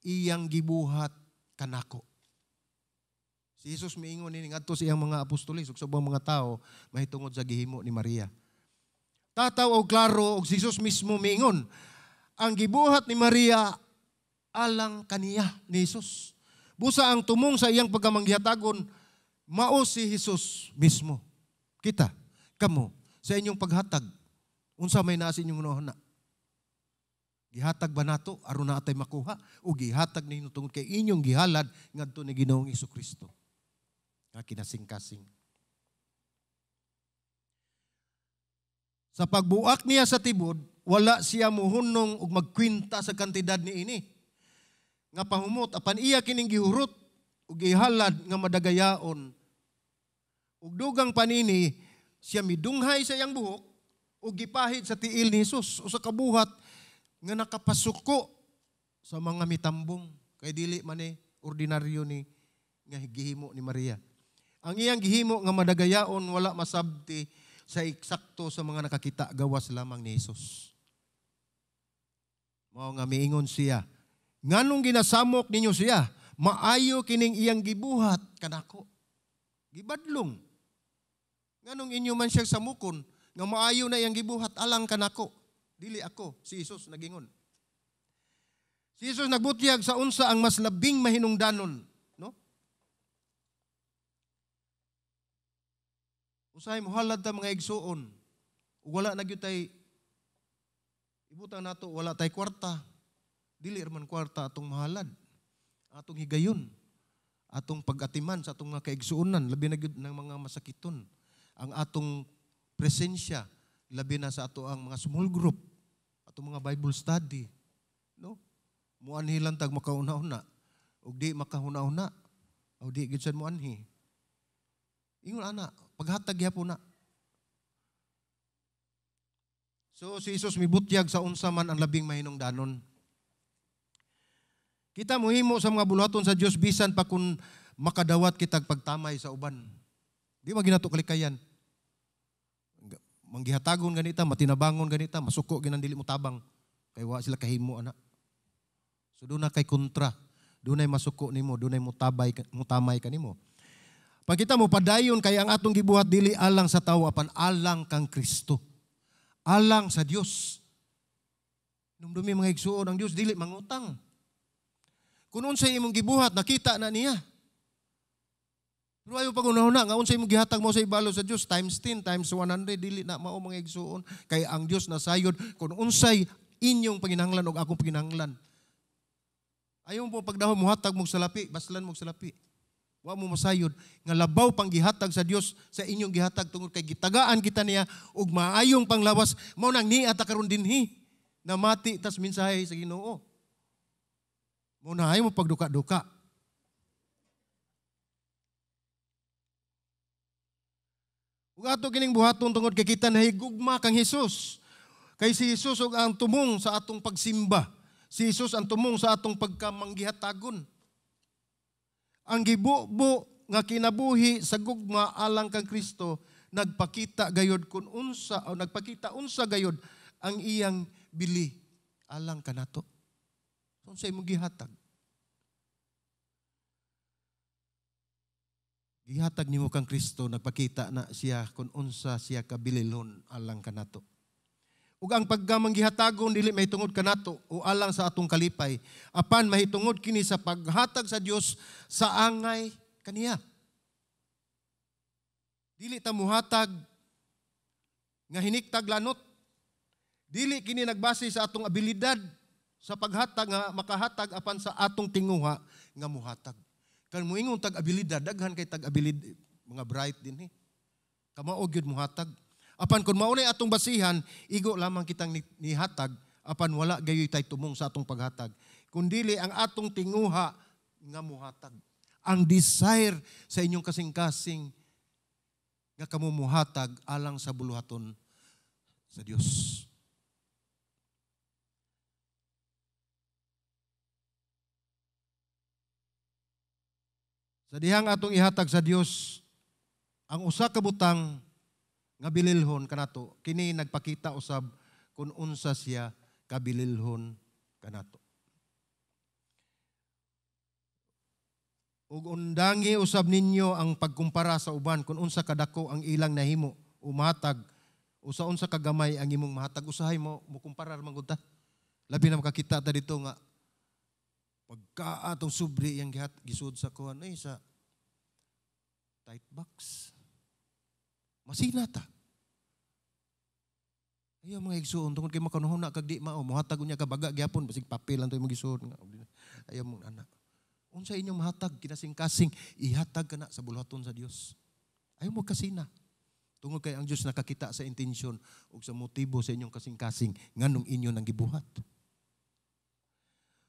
iyang gibuhat kanako." Si Jesus miingon nini ngadto sa iyang mga apostoles ug sa ubang mga tao mahitungod sa gihimo ni Maria. Tataw og klaro og si Jesus mismo miingon, ang gibuhat ni Maria alang kaniya ni Jesus. Busa ang tumong sa iyang pagkamanggihatagon mao si Jesus mismo. Kita, kamo, sa inyong paghatag, unsa may naa sa inyong hunahuna? Gihatag ba nato aron na atay makuha o gihatag ninyo tungod kay inyong gihalad ngadto ni Ginoong Kristo? Nga kinasing-kasing. Sa pagbuak niya sa tibod, wala siya muhunong og magkwinta sa kantidad niini nga pahumot, apan iya kining gihurot ug gihalad nga madagayaon. Ug dugang panini siya midunghay sa iyang buhok ug gipahid sa tiil ni Jesus, usa ka buhat nga nakapasuko sa mga mitambong, kay dili man ni ordinaryo ni nga gihimo ni Maria. Ang iyang gihimo nga madagayaon wala masabti sa eksakto sa mga nakakita gawas lamang ni Jesus. Mao nga miingon siya, "Nganong ginasamok ninyo siya? Maayo kining iyang gibuhat kanako." Gibadlong. Nganong inyo man siya samukon nga maayo na iyang gibuhat alang kanako? Dili ako, si Jesus nagingon. Si Jesus nagbutyag sa unsa ang mas labing mahinungdanon, no? Usahay mohalad ta, mga igsuon. Ug wala na gyud tay ibutang nato, wala tay kwarta. Dili man kwarta atong mahalad. Atong higayon, atong pag-atiman sa atong mga kaigsuonan, labi na gyud ng mga masakiton. Ang atong presensya, labi na sa ato ang mga small group, atong mga Bible study, no? Muanhi lang tag makauna-una, ug di makahuna-una, o di gyud sad muanhi. Ingon ana, paghatag gyapon na. So si Jesus mibutyag sa unsa man ang labing mahinungdanon. Kita mohimo sa mga buluhaton sa Dios bisan pa kung makadawat kitag pagtamay sa uban. Di ba ginato kalikayan? Manggihatagon ganita, matinabangon ganita, masuko ginan dili mo tabang. Kay wa sila kahimo ana. So doon na kay kontra, dunay masuko nimo, dunay mutamay kanimo. Pag kita mo padayon kay ang atong gibuhat dili alang sa tawo apan alang kang Kristo. Alang sa Dios. Numdumi, mga igsuon, ang Dios dili mangutang. Kung unsay imong gibuhat, nakita na niya. Pero ayaw pag una nga unsay imong gihatag mo sa ibalo sa Dios times 10 times 100, dili na mao, mga igsuon, kay ang Dios nasayod kung unsay inyong panginahanglan ug akong panginahanglan. Ayaw mo pagdahom muhatag mo salapi, baslan mo salapi. Wa mo masayod nga labaw pang gihatag sa Dios sa inyong gihatag tungod kay gitagaan kita niya og maayong panglawas, mao nang niya ta karon dinhi namati tas mensahe sa Ginoo. Mao na ay mo pagduka-duka. Ug ato kining buhaton tungod kay kita nahigugma kang Hesus. Kay si Hesus og ang tumong sa atong pagsimba. Si Hesus ang tumong sa atong pagkamanggihatagon. Ang gibubo nga kinabuhi sa gugma alang kang Kristo nagpakita gayod kun unsa o nagpakita unsa gayod ang iyang bili alang kanato. Unsa imong gihatag? Gihatag nimo kang Kristo, nagpakita na siya kun unsa siya kabililon alang kanato. Ug ang pagkamanggihatagon dili mahitungod kanato o alang sa atong kalipay, apan mahitungod kini sa paghatag sa Dios sa angay kaniya. Dili ta muhatag nga hiniktag lanot. Dili kini nagbase sa atong abilidad sa paghatag nga makahatag apan sa atong tinguha nga muhatag. Kan moingon tag abilidad, daghan kay tag abilid mga bright dinhi. Kamao gyud muhatag. Apan kung maunay atong basihan, igo lamang kitang nihatag, apan wala gayoy tay tumong sa atong paghatag. Kundili ang atong tinguha nga muhatag. Ang desire sa inyong kasing-kasing nga kamo muhatag alang sa buluhaton sa Dios. Sa dihang atong ihatag sa Dios, ang usa ka butang nga bililhon kanato, kini nagpakita usab kung unsa siya kabililhon kanato. Ug undangi usab ninyo ang pagkumpara sa uban kung unsa kadako ang ilang nahimo o mahatag o sa unsa kagamay ang imong mahatag. Usahay mo mukumpara man gud ta. Labi na makakita ta dito nga pagka atong sobre iyang gisud sa kuan ay sa tight box. Masina ta. Ayaw mga igsuon, tungod kay makanuhuna kag di mao, muhatag unya ka baga gyapon, basig papel lang to imong gisuon. Ayaw mong anak. Unsa inyong mahatag, kinasing-kasing, ihatag ka na sa buluhaton sa Dios. Ayaw mo kasina. Tungod kay ang Dios nakakita sa intensyon ug sa motibo sa inyong kasing-kasing nganong inyo nang gibuhat.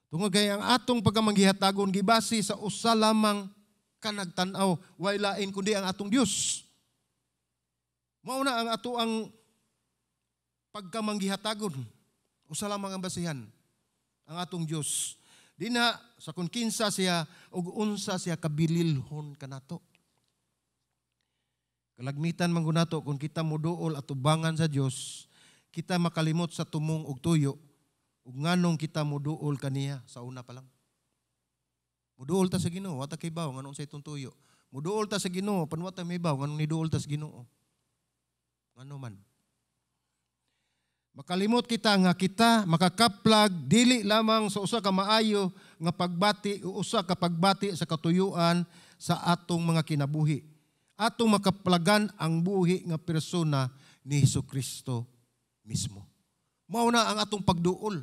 Tungod kay ang atong pagkamanggihatagon gibase sa usa lamang kanagtan-aw, way lain kundi ang atong Dios. Mao na ang ato ang pagkamanggihatagon. Usa lamang ang basihan, ang atong Dios. Dinha sa kung kinsa siya ug unsa siya kabililhon kanato. Kalagmitan man gud nato kung kita moduol atubangan sa Dios, kita makalimot sa tumong ug tuyo ug nganong kita moduol kaniya sa una pa lang. Moduol ta sa Ginoo, wa ta kibaw nganong sa itong tuyo. Moduol ta sa Ginoo, pan wa ta mibaw nganong niduol ta sa Ginoo. Ngano man. Makalimot kita nga kita makakaplag dili lamang sa usa ka maayo nga pagbati o usa ka pagbati sa katuyuan sa atong mga kinabuhi. Atong makaplagan ang buhi nga persona ni Hesukristo mismo. Mao na ang atong pagduol.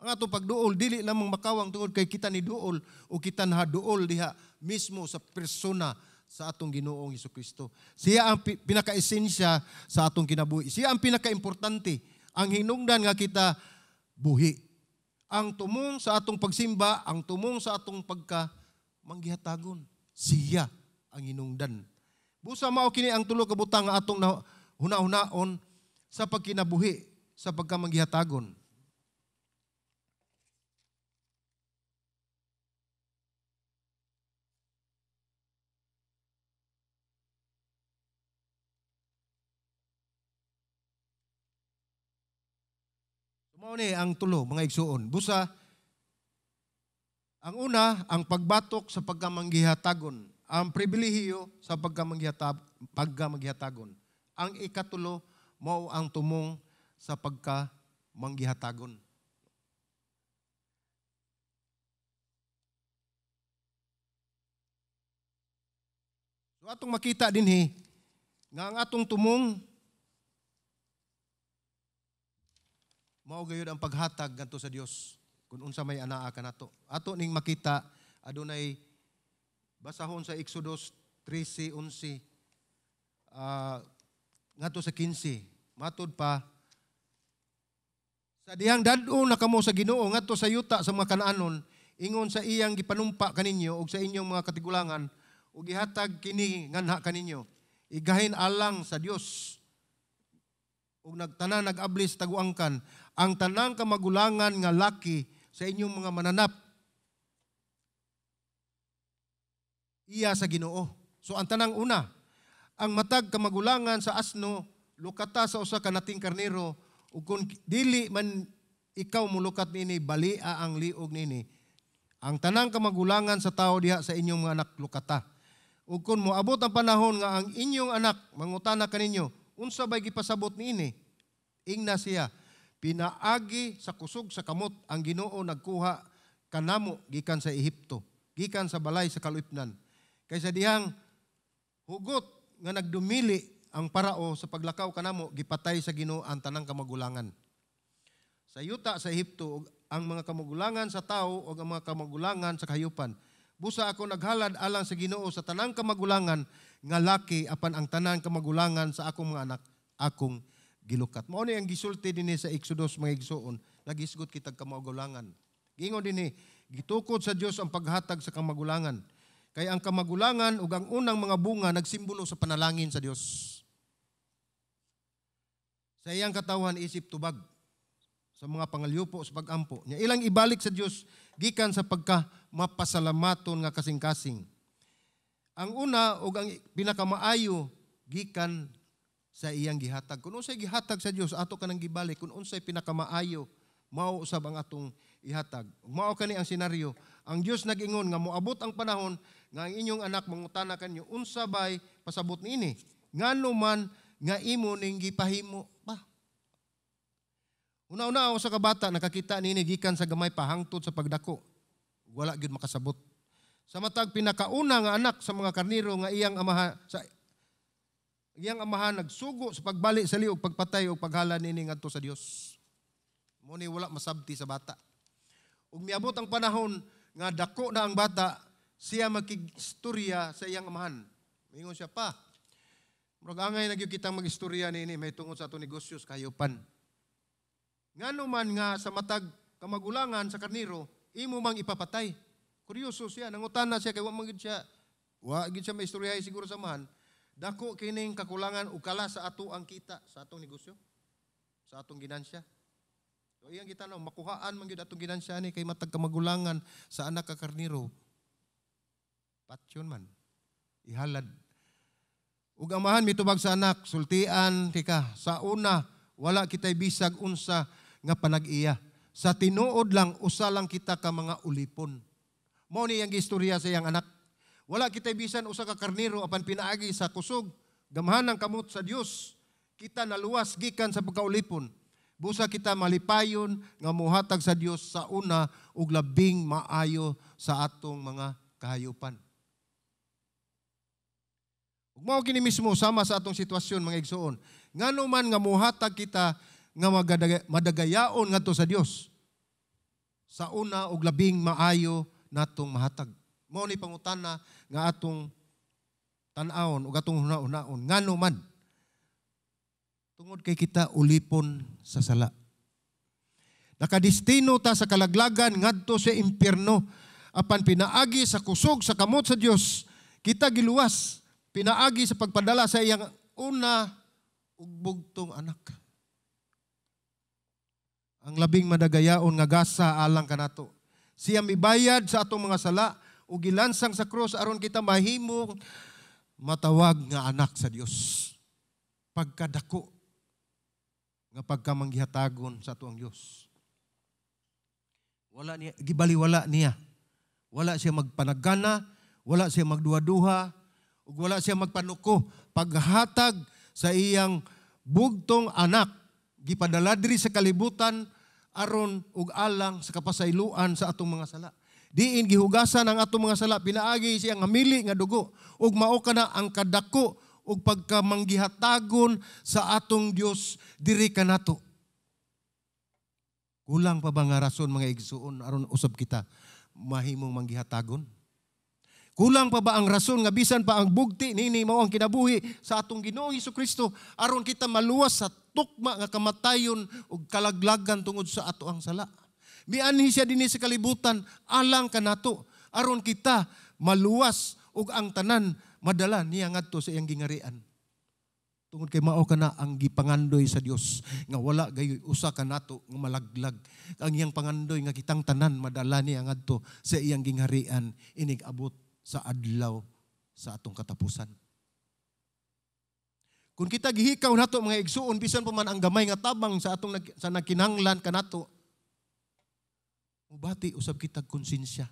Ang atong pagduol dili lamang makawang tungod kay kita ni duol o kita nahaduol diha mismo sa persona sa atong Ginoong Hesukristo. Siya ang pinakaesensya sa atong kinabuhi. Siya ang pinakaimportante. Ang hinungdan nga kita buhi. Ang tumong sa atong pagsimba, ang tumong sa atong pagka manggihatagon. Siya ang hinungdan. Busa mao kini ang tulo ka butang nga atong huna-hunaon sa pagkinabuhi, sa pagkamanggihatagon. Mao ni ang tulo mga igsuon. Busa ang una, ang pagbatok sa pagkamanggihatagon, ang pribilehiyo sa pagkamanggihatagon. Ang ikatulo mao ang tumong sa pagkamanggihatagon. So atong makita dinhi nga ang atong tumong mao gayud ang paghatag ngadto sa Dios kung unsa may anaa kanato. Ato ning makita adunay Basahon sa Exodus 13:11 ngadto sa 15. Matud pa, "Sa dihang dad-on na kamo sa Ginoo ngadto sa yuta sa mga Kanaanon, ingon sa iyang gipanumpa kaninyo ug sa inyong mga katigulangan, ug gihatag kini nganha kaninyo, igahin alang sa Dios ug nagtanan nag-abli sa taguangkan ang tanang kamagulangan nga laki sa inyong mga mananap iya sa Ginoo." So ang tanang una, ang matag kamagulangan sa asno lukata sa usa ka nating karnero, ug kung dili man ikaw mulukat nini, balia ang liog nini. Ang tanang kamagulangan sa tao diha sa inyong mga anak lukata. Ug kung moabot ang panahon nga ang inyong anak mangutana kaninyo, "Unsa bay gipasabot niini?" Ingna siya, "Pinaagi sa kusog sa kamot ang Ginoo nagkuha kanamo gikan sa Ehipto, gikan sa balay sa kaluipnan. Kaysa dihang hugot nga nagdumili ang parao sa paglakaw kanamo, gipatay sa Ginoo ang tanang kamagulangan sa yuta sa Ehipto, ug ang mga kamagulangan sa tao ug ang mga kamagulangan sa kahayupan. Busa ako naghalad alang sa Ginoo sa tanang kamagulangan nga laki, apan ang tanan kamagulangan sa akong mga anak akong gilukat." Mao ni ang gisulti dinhi sa Exodus, mga igsuon, nagisgot kitag kamagulangan. Giingon dinhi, gitukod sa Dios ang paghatag sa kamagulangan. Kay ang kamagulangan ug ang unang mga bunga nagsimbolo sa panalangin sa Dios sa iyang katawhan isip tubag sa mga pangalyupo sa pagampo. Nya ilang ibalik sa Dios gikan sa pagka mapasalamaton nga kasing-kasing. Ang una ug ang pinakamaayo gikan sa iyang gihatag. Kung unsay gihatag sa Dios, ato kanang gibalik. Kung unsay pinakamaayo, mao usab ang atong ihatag. Mao kani ang senaryo. Ang Dios nag-ingon nga moabot ang panahon nga ang inyong anak mangutana kanyo, "Unsa bay pasabot niini? Ngano man nga imo ning gipahimo pa?" Una-una ako sa kabata nakakita niini gikan sa gamay pa hangtod sa pagdako. Wala gyud makasabot. Sa matag pinakauna nga anak sa mga karniro nga iyang amahan sa iyang amahan nagsugo sa pagbali sa liog, pagpatay ug paghala niini ngadto sa Dios. Mo ni wala masabti sa bata. Ug miabot ang panahon nga dako na ang bata, siya makigstorya sa iyang amahan. Mingon siya pa, "Murag angay na gyud kitang magistorya niini may tungod sa atong negosyo sa kahayupan. Ngano man nga sa matag kamagulangan sa karniro, imo mang ipapatay?" Kuryoso siya, nangutana siya kay wa man gyud siya, wa gyud siya maistoryahay siguro sa amahan. "Dako kining kakulangan ug kala sa ato ang kita sa atong negosyo, sa atong ginansya." So iyang gitanaw, makuhaan man gyud atong ginansya ni kay matag kamagulangan sa anak ka karniro. Patyon man. Ihalad. Ug amahan mitubag sa anak, "Sultian tika, sa una wala kitay bisag unsa nga panag-iya. Sa tinuod lang, usa lang kita ka mga ulipon." Mao ni iyang giistorya sa iyang anak. "Wala kitay bisan usa ka karniro, apan pinaagi sa kusog, gamhan ang kamot sa Dios, kita naluwas gikan sa pagkaulipon. Busa kita malipayon nga mohatag sa Dios sa una ug labing maayo sa atong mga kahayupan." Ug mao kini mismo sama sa atong sitwasyon, mga igsuon. Ngano man nga mohatag kita nga madagayaon ngadto sa Dios sa una ug labing maayo natong mahatag? Mao ni pangutana nga atong tan-awon ug atong huna-hunaon. Ngano man? Tungod kay kita ulipon sa sala. Nakadestino ta sa kalaglagan ngadto sa impyerno, apan pinaagi sa kusog sa kamot sa Dios kita giluwas, pinaagi sa pagpadala sa iyang una ug bugtong anak. Ang labing madagayaon nga gasa alang kanato. Siya mibayad sa atong mga sala ug gilansang sa krus aron kita mahimong matawag nga anak sa Dios. Pagkadako nga pagkamanggihatagon sa ato ang Dios. Wala niya gibaliwala niya. Wala siya magpanagana, wala siya magduha-duha, ug wala siya magpanuko. Paghatag sa iyang bugtong anak, gipadala diri sa kalibutan aron ug alang sa kapasayloan sa atong mga sala. Diin gihugasan ang atong mga sala, pinaagi siyang hamili nga dugo, ug mao kana ang kadako ug pagkamanggihatagon sa atong Dios diri kanato. Kulang pa ba nga rason, mga igsuon, aron usab kita mahimong manggihatagon? Kulang pa ba ang rason nga bisan pa ang bugti nini mao ang kinabuhi sa atong Ginoong Kristo aron kita maluwas sa tukma nga kamatayon ug kalaglagan tungod sa ato ang sala? Mianhi siya dinhi sa kalibutan alang kanato aron kita maluwas ug ang tanan madala niya ngadto sa iyang gingarian. Tungod kay mao kana ang gipangandoy sa Dios nga wala gayoy usa kanato nga malaglag. Ang iyang pangandoy nga kitang tanan madala niya ngadto sa iyang gingharian inig abot sa adlaw sa atong katapusan. Kung kita gihikaw nato, mga igsuon, bisan pa man ang gamay nga tabang sa atong sa nagkinahanglan kanato, mubati usab kita konsensya.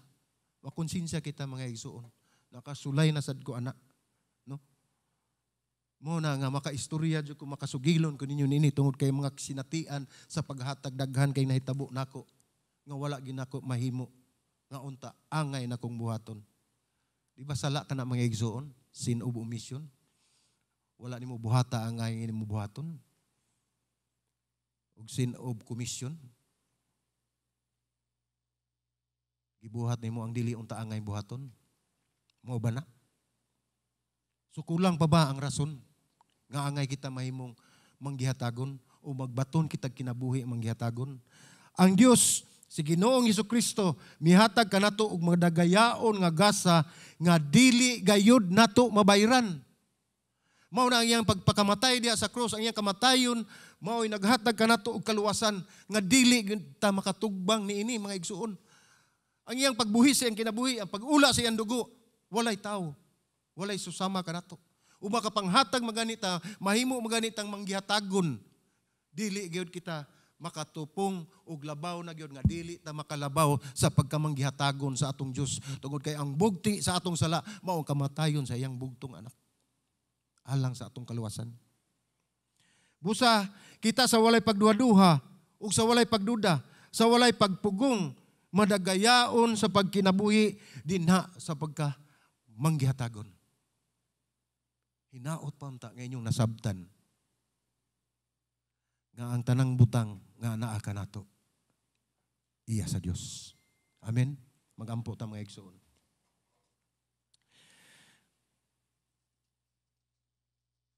Wa konsensya kita, mga igsuon. Nakasulay na sad ko ana. No? Mo na nga makaistorya jud ko, makasugilon ko ninyo nini tungod kay mga sinatian sa paghatag, daghan kay nahitabo nako nga wala ginako mahimo nga unta angay na kong buhaton. Di ba sala kana, mga igsuon? Sin of omission. Wala nimo buhata ang angay nimo buhaton. Ug sin of commission. Gibuhat nimo ang dili unta angay buhaton. Mao ba na? So kulang pa ba ang rason nga angay kita mahimong manggihatagon o magbaton kita kinabuhi manggihatagon? Ang Dios, si Ginoong Kristo, mihatag kanato og madagayaon nga gasa nga dili gayud nato mabayran. Mao na ang iyang pagpakamatay diha sa krus, ang iyang kamatayon mao'y naghatag kanato og kaluwasan nga dili ta makatugbang niini, mga igsuon. Ang iyang pagbuhi sa iyang kinabuhi, ang pag-ula sa iyang dugo, walay tao, walay susama kanato. O makapanghatag maganita, mahimo maganitang manggihatagon, dili gyud kita makatupong og labaw na gyud nga dili ta makalabaw sa pagkamanggihatagon sa atong Dios tungod kay ang bugti sa atong sala mao ang kamatayon sa iyang bugtong anak alang sa atong kaluwasan. Busa kita sa walay pagduha-duha ug sa walay pagduda, sa walay pagpugong, madagayaon sa pagkinabuhi dinha sa pagka manggihatagon. Hinaot pa unta nga inyong nasabtan nga ang tanang butang nga naa kanato iya sa Dios. Amen. Magampo ta, mga igsoon.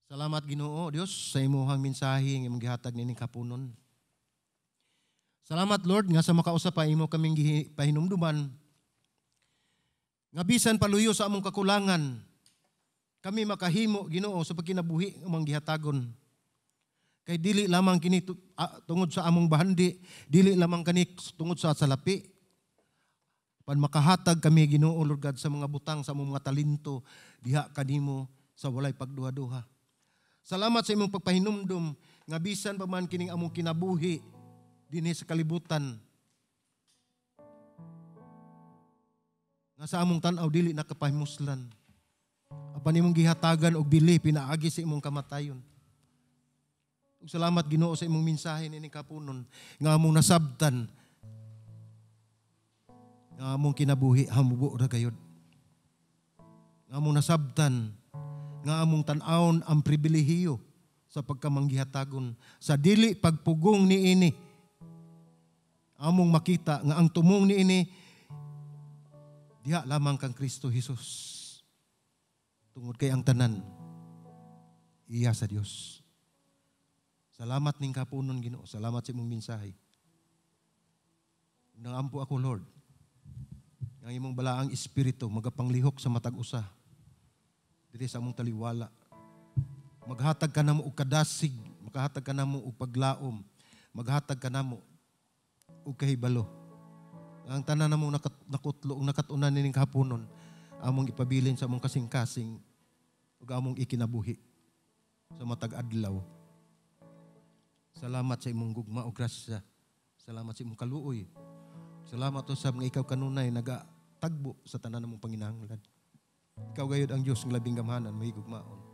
Salamat, Ginoo Dios, sa imuhang mensahe nga imong gihatag nining kapunon. Salamat, Lord, nga sa makausa pa imo kaming pahinumduman nga bisan paluyo sa among kakulangan kami makahimo, Ginoo, sa pagkinabuhi nga manggihatagon. Kay dili lamang kini tungod sa among bahandi, dili lamang kani tungod sa salapi. Pan makahatag kami, Ginoo Lord God, sa mga butang, sa among mga talento diha kanimo sa walay pagduha-duha. Salamat sa imong pagpahinumdum nga bisan pa man kining among kinabuhi dinhi sa kalibutan, nga sa among tan-aw dili nakapahimuslan, apan imong gihatagan og bili pinaagi sa imong kamatayon. Ug salamat, Ginoo, sa imong mensahe nining kapunon nga among nasabtan nga among kinabuhi hamubo ra gayud. Nga among nasabtan nga among tan-awon ang pribilehiyo sa pagkamanggihatagon sa dili pagpugong niini. Among makita nga ang tumong niini diha lamang kang Kristo Jesus. Tungod kay ang tanan iya sa Dios. Salamat ning kapunon, Ginoo. Salamat sa imong mensahe. Nangampo ako, Lord, ang imong balaang espiritu magapanglihok sa matag usa diri sa among taliwala. Maghatag ka namo og kadasig, makahatag ka namo og paglaom, maghatag ka namo og kahibalo. Ang tanan namong nakutlo ug nakat-unan nining kahaponon, among ipabilin sa among kasing-kasing ug among ikinabuhi sa matag adlaw. Salamat sa imong gugma ug grasya. Salamat sa imong kaluoy. Salamat usab nga ikaw kanunay nagatagbo sa tanan namong panginahanglan. Ikaw gayud ang Dios ng labing gamhanan, mahigugmaon.